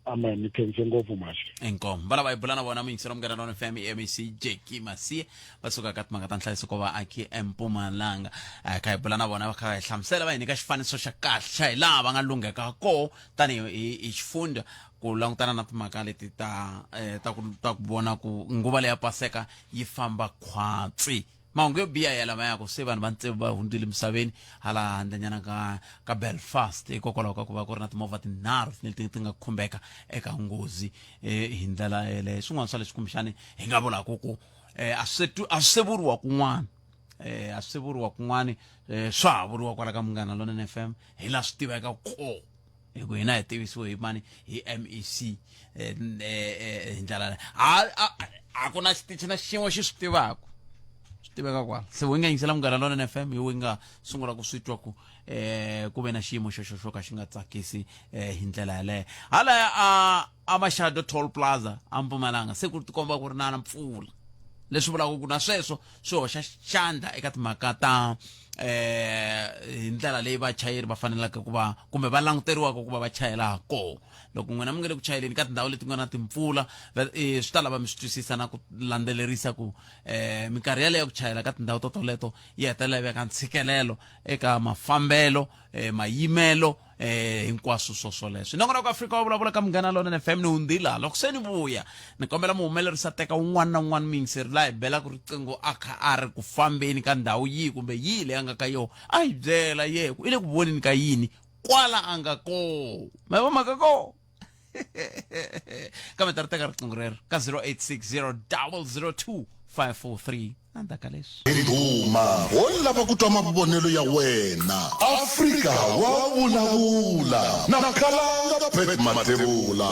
Amen ni khense ngopfu maxi. Inkomu va lava hi bula na vona muyingiseri wa Munghana Lonene FM MEC Jackie Masia va suka ka timhaka ta nhlayiseko wa vaaki eMpumalanga. Eh, kha hi bula na vona va kha va hi hlamusela va hi nyika xifaniso xa kahle xa hi laha va nga lungheka koho tanihi hi hi xifundza ku langutana na timhaka leti ta eh, ta ku ta ku vona ku nguva leya paseka yi famba khwatsi. Mahungu yo biha ya lama ya ku se vanhu va tsevu va hundzile misaveni hala handlenyana ka ka Belfast hikokwalaho ka ku va ku ri na timovha tinharhu leti ti nga khumbeka eka nghozi eh, hi ndlela yeleyo. Swin'wana swa leswi kumbexani hi nga vulaka ku eh, a swi se a swi se vuriwa kun'wana eh, a swi se vuriwa kun'wana eh, swa ha vuriwa kwala ka Munghana Lonene FM hi la swi tiveka kona hi ku hina hi tivisiwe hi mani hi MEC eh, eh, eh, hi ndlela leyi. a a- a ku na xitichi na xin'we xi swi tivaka swi tiveka kwala se wu nga yingisela Munghana Lonene FM hi wu nga sungula ku swi twa ku eh ku ve na xiyimo xexo xo ka xi nga tsakisi eh hi ndlela yaleyo halaya a a Mashado Toll Plaza a Mpumalanga se ku tikomba ku ri na na mpfula leswi vulaka ku na sweswo swi hoxa xandla eka timhaka ta eh hi ndlela leyi vachayeri va faneleke ku va kumbe va languteriwaka ku va va chayela ha kona loko n'wina mi nga le ku chayeleni ka tindhawu leti nga na timpfula eh, swi ta lava mi swi twisisa na ku landzelerisa ku eh minkarhi yaleyo ya ku chayela ka tindhawu to toleto yi hetelela yi veka ntshikelelo eka mafambelo eh, mayimelo eh hinkwaswo swo swoleswo nongonoko Afrika wa vulavula ka Munghana Lonene FM ni hundzile loko se ni vuya ni kombela muhumelerisi a teka un'wana na un'wana muyingiseri la hi belaka riqingho a kha a ri ku fambeni ka ndhawu yihi kumbe yihi leyi a nga ka yona a hi byela ye ku i le ku voneni ka yini kwala a nga koo ma yi mhaka koo kambe ta ri teka riqingho rero ka 0860 002 543 endzhaku ka leswi Hi ndhuma ho lava ku twa mavonelo ya wena. Afrika wa vulavula na Khalanga Pat Mathebula.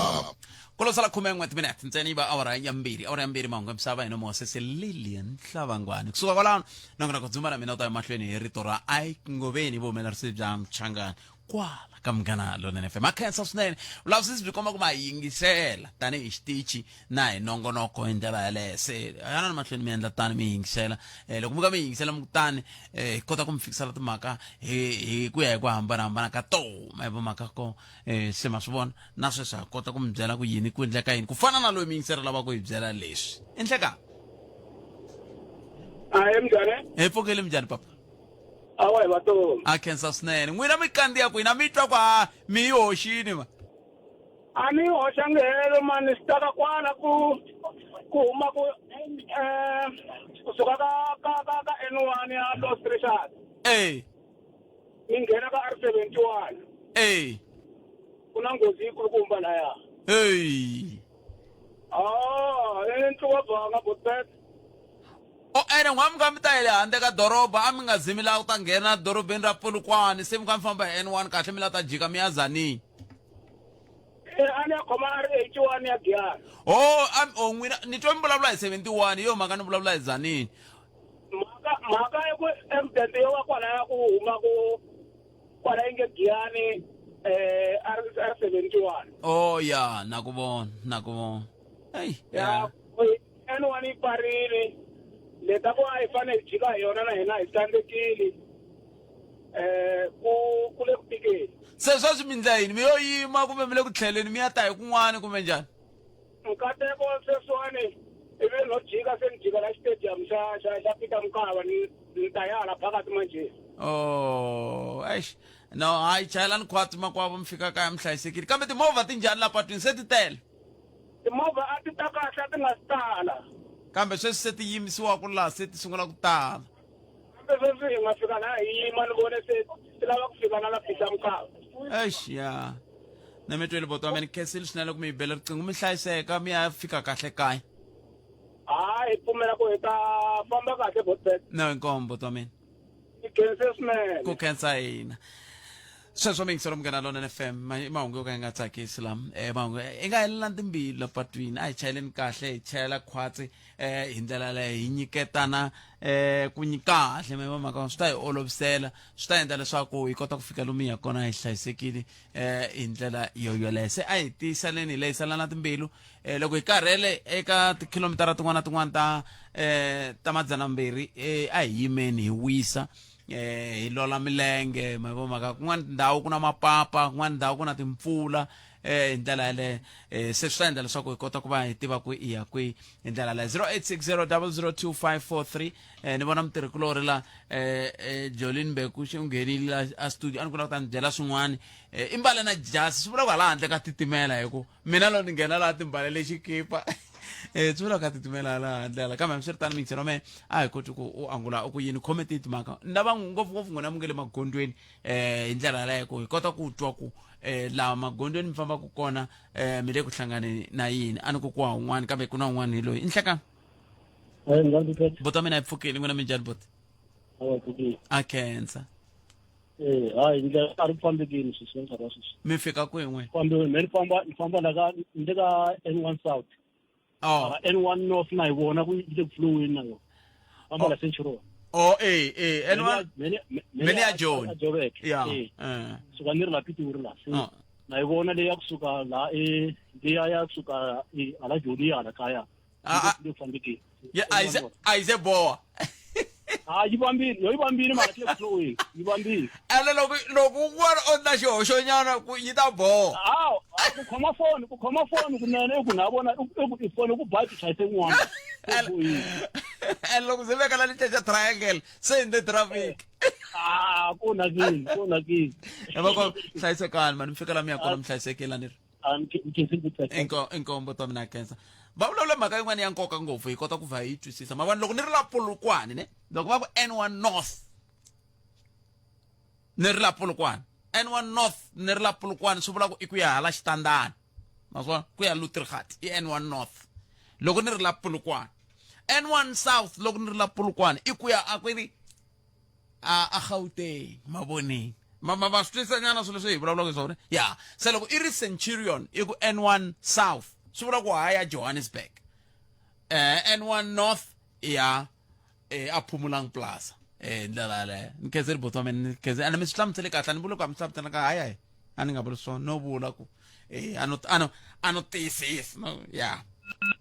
Ku lo sala khumen'we timinete ntsena yi va awara ya mbirhi awara ya mbirhi mahungu ya misava hi nomo wa sesi Lilian Hlavangwani kusuka kwalano nongonoko dzumba na mina u ta ya mahlweni hi rito ra Ike Ngoveni vuhumelerisi bya Mchangani kwala ka Munghana Lonene FM. Ha khensa swinene vulavisisi byi komba ku ma yingisela tanihi xitichi na hi nongonoko hi ndlela yaleyo se yanani mahlweni mi endla tani mi yingisela um loko mi ka mi yingisela mi kutani um hi kota ku mi fikisela timhaka hi hi ku ya hi ku hambanahambana ka tona hi mhaka ko um se ma swi vona na sweswi ha kota ku mi byela ku yini ku endleka yini ku fana na loyi miyingiseri lavaka ku hi byela leswi endleka Ahe mnjhani? Hi pfukile minjhani papa? Awa hi vatomi. A khensa swinene. N'wina mi kandziya kwini? A mi twa ku ha mi yi hoxini ma? A ni yi hoxangi helo mani swi taka kwala ku ku huma ku eh kusuka ka ka ka ka N1 ya Los Richard. Eh. Ni nghena ka R71. Eh. Ku na nghozi yikulukumba laya. Hey. Ah, i ntluwa banga botbet. O ene n'wa mi ka mi ta hi le handle ka doroba a mi nga zi mi lava ku ta nghena dorobeni ra Polokwane se mi kha mi famba hi N1 kahle mi la ta jika mi ya Tzaneen. Eh, a ni ya khoma R81 ya Giyani. Oh, a o n'wina ni twa mi vulavula hi 71 hi yo mhaka ni vulavula hi Tzaneen. Mhaka mhaka ya ku accident yo va kwalaya ku huma ku kwala yi nge Giyani eh R R71. Oh ya na ku vona na ku vona. Hey, Ya N1 yi pfarile le ta ku a hi fanele hi jika hi yona na hina hi tsandzekile eh ku ku le ku tikeni Se sweswi mi ndla yini mi yo yima kumbe mi le ku tlheleni mi ya ta hi kun'wana kumbe njhani? Nkateko sweswiwani ivi no jika se ni jika la xitediyamu xa xa xa Peter Mokaba ni ni ta ya hala phakathi manjhe. Oh, eish. No, hayi chayelani khwatsi makwavo mi fika kaya mi hlayisekile. Kambe timovha ti njhani la patwini se ti tele? Timovha a ti ta kahle a ti nga si tala. Kambe sweswi se ti yimisiwaka laha se ti sungula ku tala. Kambe sweswi hi nga fika laha hi yima ni vone se ti lava ku fika na la Peter Mokaba. Eish ya. Na mi twele boto wa mina ni khensile swinene loko mi yi bele riqingho mi hlayiseka mi ya fika kahle kaya. Hayi hi pfumela ku hi ta famba kahle Botbet. No inkomu boto wa mina. Ni khense swinene. Ku khensa hina. Sweswo mi yingisela Munghana Lonene FM i mahungu yo ka ya nga tsakisi lama eh mahungu i nga helela timbilu la patwini a hi chayeleni kahle hi chayela khwatsi eh hi ndlela leyo hi nyiketana eh ku kahle mi mhaka swi ta hi olovisela swi ta endla leswaku hi kota ku fika lomu hi ya kona hi hlayisekile eh hi ndlela yo yoleyo se a hi tiyiseleni hi lehiselana timbilu eh loko hi karhele eka tikhilomitara tin'wana na tin'wana ta eh ta madzana mbirhi eh a hi yimeni hi wisa. eh hi lola milenge ma vo mhaka kun'wana tindhawu ku na mapapa kun'wana ndhawu ku na timpfula eh hi ndlela yaleyo eh se swi ta endla leswaku hi kota ku va hi tiva ku i ya kwihi hi ndlela yaleyo 0860002543 eh ni vona mutirhikulorhi la eh, eh Jolene Mbeku xi nghenile la a studio a ni ku lava ku ta ni byela swin'wana eh i mbale na jasi swi vula ku hala handle ka titimela hi ku mina lo ni nghena laha timbalele xikipa eh swi vula ka titimela hala handle hala kambe hambiswiritano mixero me a hi koti ku u angula u ku yini khome ti timhaka ni lava ngopfungopfu n'wina mi nge le magondzweni eh hi ndlela yaleyo ku hi kota ku twa ku eh laha magondzweni mi fambaka kona eh mi le ku hlanganeni na yini a ni ku kuwa un'wana kambe ku na un'wana hi loyi i nhlekani buti wa mina hi pfukile n'wina minjhani buti a khensa Eh, hayi ndlela a ri fambekini sweswi nkarhi wa sweswi mi fika kwihi n'wina fambi me ni famba ni famba la ka ni le ka N1 South oh mara N1 North na yi vona ku yi le ku floweni na yona famba la Centurion oh eh eh N1 mene ya Joni Joburg ya eh eh suka ni ri la Pitori la se Oh. na yi vona leyi ya kusuka la e leya ya kusuka e hala Joni ya hala kaya Ah, ah. le ku fambekeni ya a yi se a yi se boha ha yi vambile yo yi vambile mara yi le ku floweni yi vambile ene loko loko un'wana o na xihoxonyana ku yi ta boha hawu ku khoma foni ku khoma foni kunene i ku na vona i ku i foni ku ba ti chayise n'wana ene loko se veka la licaca triangle se in the traffic ah ku onhakile ku onhakile va ko hlayisekani mani mi fika la mi ya kona mi hlayisekile a ni ri inkombo ta mina khensa va vulavula mhaka yin'wana ya nkoka ngopfu hi kota ku va hi twisisa mavona loko ni ri la polokwane ne loko va ku N1 North ni ri la polokwane N1 North ni ri la polokwane swi vula ku i ku ya hala xitandani naswona ku ya Lutrigat i N1 North loko ni ri la polokwane N1 South loko ni ri la polokwane i ku ya a kwini a a Gauteng mavoneng ma ma va swi twisisa nyana swilo leswi hi vulavulaka hi swona ya se loko i ri Centurion i ku N1 South swi vula ku haya Johannesburg eh N1 North ya eh a Phumulang Plaza eh ndlela yaleyo ni khenseli buti wa mina ni khense ene mi swi hlamusele kahle a ni vuli ku a mi hlamusela ka hayi a ni nga vuli swona no vula ku eh ano ano ano tiyisisa no ya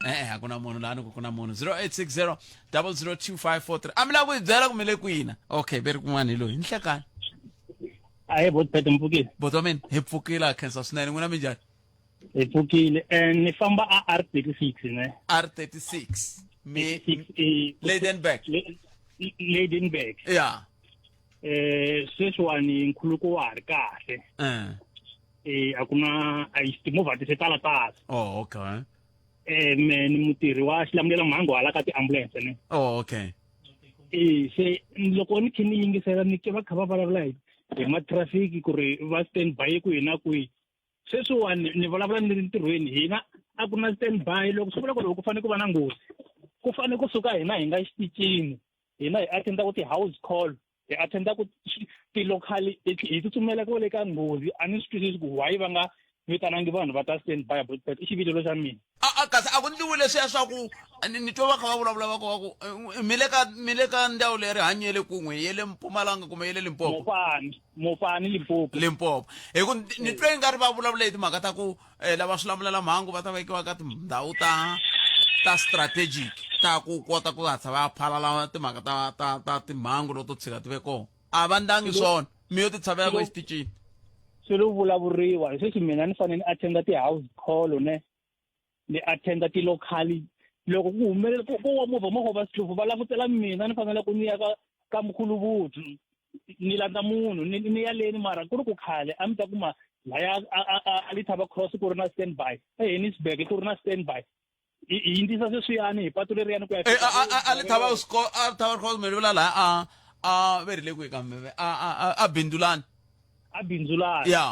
eh a ku na munhu laha ni ku ku na munhu 0860 002543 a mi lava ku hi byela ku mi le kwina okay ve ri kun'wana hi loyi nhlekani ahe bot pete mi pfukile buti wa mina hi pfukile a khensa swinene n'wina minjhani hi pfukile um ni famba a r 36 ne r 36 mi Lydenburg Lydenburg ya eh sweswiwani nkhuluko wa ha ri kahle eh eh a ku na a yi timovha ti se tala tala oh okay eh me ni mutirhi wa xilamulela mhangu hala ka tiambulense ne oh okay eh se loko ni khe ni yingisela ni ke va kha va vulavula hi hi matrafiki ku ri va stand by kwihi na kwihi sweswiwani ni vulavula ni ri ntirhweni hina a ku na stand by loko swi vula ku loko ku fanele ku va na nghozi ku fanele kusuka hina hi nga xitichini hina hi attenda ku ti-house call hi attenda ku ti-local hi tsutsumela kwale ka nghozi a ni swi twisisi ku why va nga vitanangi vanhu va ta stand by about that i xivilelo xa mina a a kasi a ku ndliwi leswiya swa ku ni twa va kha va vulavula va ku va ku eh, mi le ka mi le ka ndhawu leyi rihanyo ya le kun'we ya le Mpumalanga kumbe ya le Limpopo Mopani Mopani Limpopo Limpopo hi ku ni twe nga ri va vulavula hi timhaka ta ku eh, lava swi lamulela mhangu va ta vekiwa ka tindhawu ta ta strategic ta ku kota ku hatla va phalala timhaka ta ta ta timhangu loko to tshika ti ve kona a va ndangi swona mi yo ti tshamela ku exitichini swi lo vulavuriwa hi sweswi mina ni fanele ni attenda ti-house call ne ni attenda ti-local loko ku humelela ku wa movha movha va sihlufu va langutela mina ni fanele ku ni ya ka ka mkhuluvuthu ni landza munhu ni ni ya leni mara ku ri ku khale a mi ta kuma laya a Letaba Cross ku ri na stand by eHennisburg ku ri na stand by hi yindzisa sweswiyani hi patu leriyani ku ya eh, a Letaba a Letaba Cross mi vula laha a a ve ri le kwihi kambe a a a bindzulani a bindzulani ya.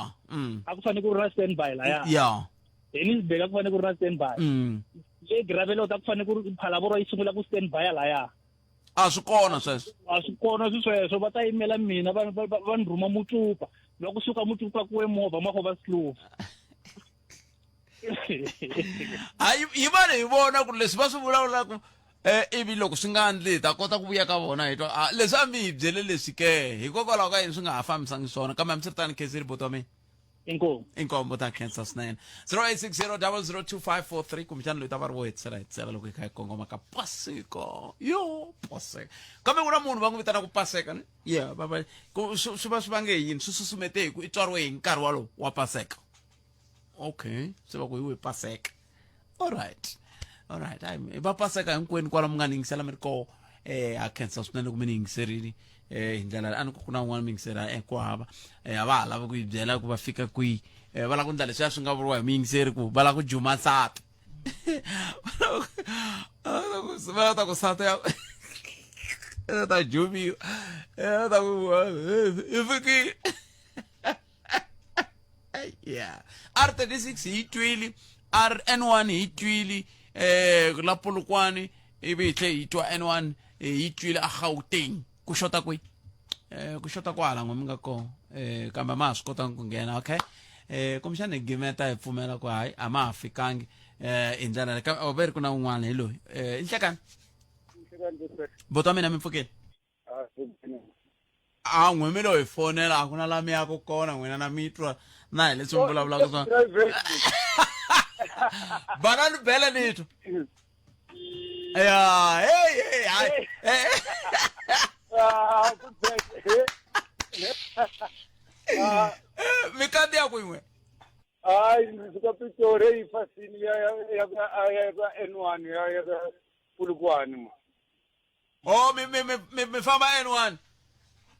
a ku fanele ku ri na stand by laya ya Hennisburg a ku fanele ku ri na stand by le Gravelotte a ku fanele ku ri Phalaborwa yi sungula ku stand by laya a swi kona sweswo a swi kona swi sweswo va ta yimela mina va va va ni rhuma mutsupa loko kusuka mutsupa kuwe movha ma va slow hayi yi va hi vona ku leswi va swi vulavulaka eh ivi loko swi nga ndli hi ta kota ku vuya ka vona hi twa ah, leswi a mi hi byele leswi ke hikokwalaho ka yini swi nga ha fambisangi swona kambe hambiswiritano khensile buti wa mina Inkomu. Inkomu ta khensa swinene. 0860002543 kumbexana loyi ta va ri wo hetisela hetisela loko hi kha hi kongoma ka paseka. Yo paseka. Kambe ku na munhu va n'wi vitanaka paseka ne? Yeah, va va ku swi swi va swi vange hi yini? Swi susumete hi ku i tswariwe hi nkarhi walowo wa paseka. Okay, se va ku hi we paseka. Alright. Alright, hayi va paseka hinkwenu kwala mi nga ni yingisela mi ri koho. Eh ha khensa swinene ku mi ni yingiserile. Eh hi ndlela a ni ku ku na un'wana mi yingisela eh ku hava. Eh a va ha lavi ku yi byela ku va fika kwihi. Eh va lava ku endla leswiya swi nga vuriwa hi muyingiseri ku va lava ku juma nsati. Va lava ta ku nsati ya ta jumiwa. Eh ta ku i fikile. Yeah. R36 hi yi twile, RN1 hi yi twile, eh la Polokwane ivi hi tlhe hi twa N1 hi yi twile a Gauteng. Ku xota kwihi? Eh ku xota kwala n'we mi nga kona. Eh kambe ma ha swi kotanga ku nghena, okay? Eh kumbexana hi gimeta hi pfumela ku hayi a ma ha fikangi eh hi ndlela leyi. Kambe va ri ku na un'wana hi loyi. Eh nhlekani. Buti wa mina mi pfukile? A n'we mi lo hi fonela a ku na la mi yaka kona n'wina na mi twa na hi leswi mi vulavulaka swona. Banani bele ni twa. Ya, hey hey hayi. Mi kandziya kwin'we? Hayi, ndzi suka Pitori eyi fasini ya ya ya ya ya N1 ya ya Polokwane ma. Oh, mi mi mi mi mi famba N1.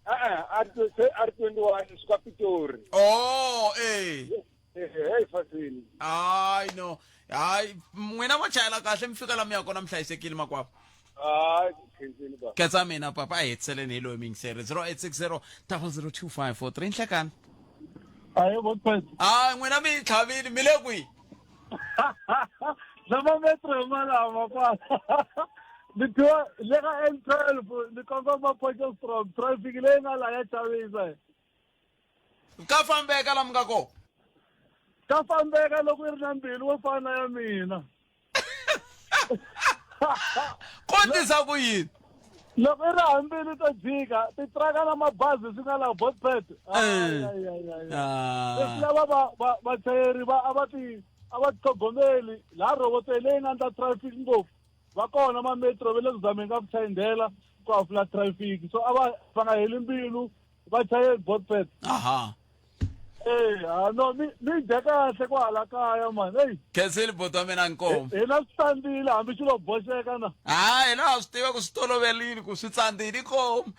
E-e, R21 suka Pitori. Oh, eh. Hey fasini. Hayi no. Hayi, n'wina mo chayela kahle mi fika la mi ya kona mi hlayisekile makwavo. Hayi, khensini ba. Ketsa mina papa a hi hetiseleni hi loyi miyingiseri 0860 002543 nhlekani. Ayi botpet. Hayi n'wina mi yi tlhavile mi le kwihi? Lama metro hi malama kwala. Ni twa le ka N12 ni kongoma Potchefstroom traffic leyi nga la ya chavisa. Ka fambeka la mi nga kona. Ka fambeka loko i ri na mbilu wo fana ya mina. Kotisa ku yini? Loko i ri hambili to jika titraka na mabazi swi nga la botpet. Leswi lava va va vachayeri va a va ti a va tlhogomeli laha roboto leyi nga endla traffic ngopfu va kona ma metro va le ku zameni ka ku chayindela ku hafula traffic so a va va nga heli mbilu vachayeri botpet. Aha. Eh, ah, no mi mi dya kahle kwala kaya man eyi Khensile buti wa mina nkomu. hina swi tsandzile hambi xi lo boxeka na Hayi hina ha swi tiva ku swi toloverile ku swi tsandzile inkomu.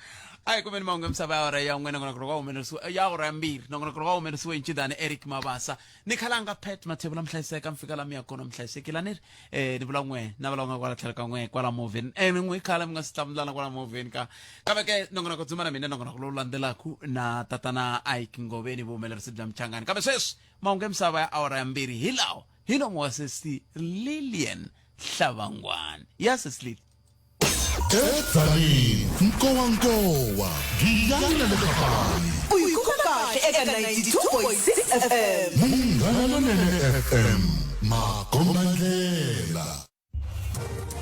A hi kumeni mahungu ya misava ya awara ya n'we nongonoko wa humelerisiwe ya awara ya mbirhi nongonoko wa humelerisiwe hi Nchidani Eric Mabasa ni khalanga Pat Mathebula mi hlayiseka mi fika la mi ya kona mi hlayisekile a ni ri eh ni vula n'we na vula nga kwala tlhelo ka n'we kwala movheni eh ni n'wi khala mi nga si hlamulana kwala movheni ka kambe ke nongonoko dzuma na mina nongonoko lowu landzelaku na tatana Ike Ngoveni vuhumelerisi bya Mchangani kambe sweswi mahungu ya misava ya awara ya mbirhi hi lawa hi nomu wa sesi Lilian Hlavangwani ya sesi Lili Edzanini, nkowankowa, Giyani na le Kapani. U yi kuma kahle eka 92.6 FM. Munghana Lonene FM, makombandlela.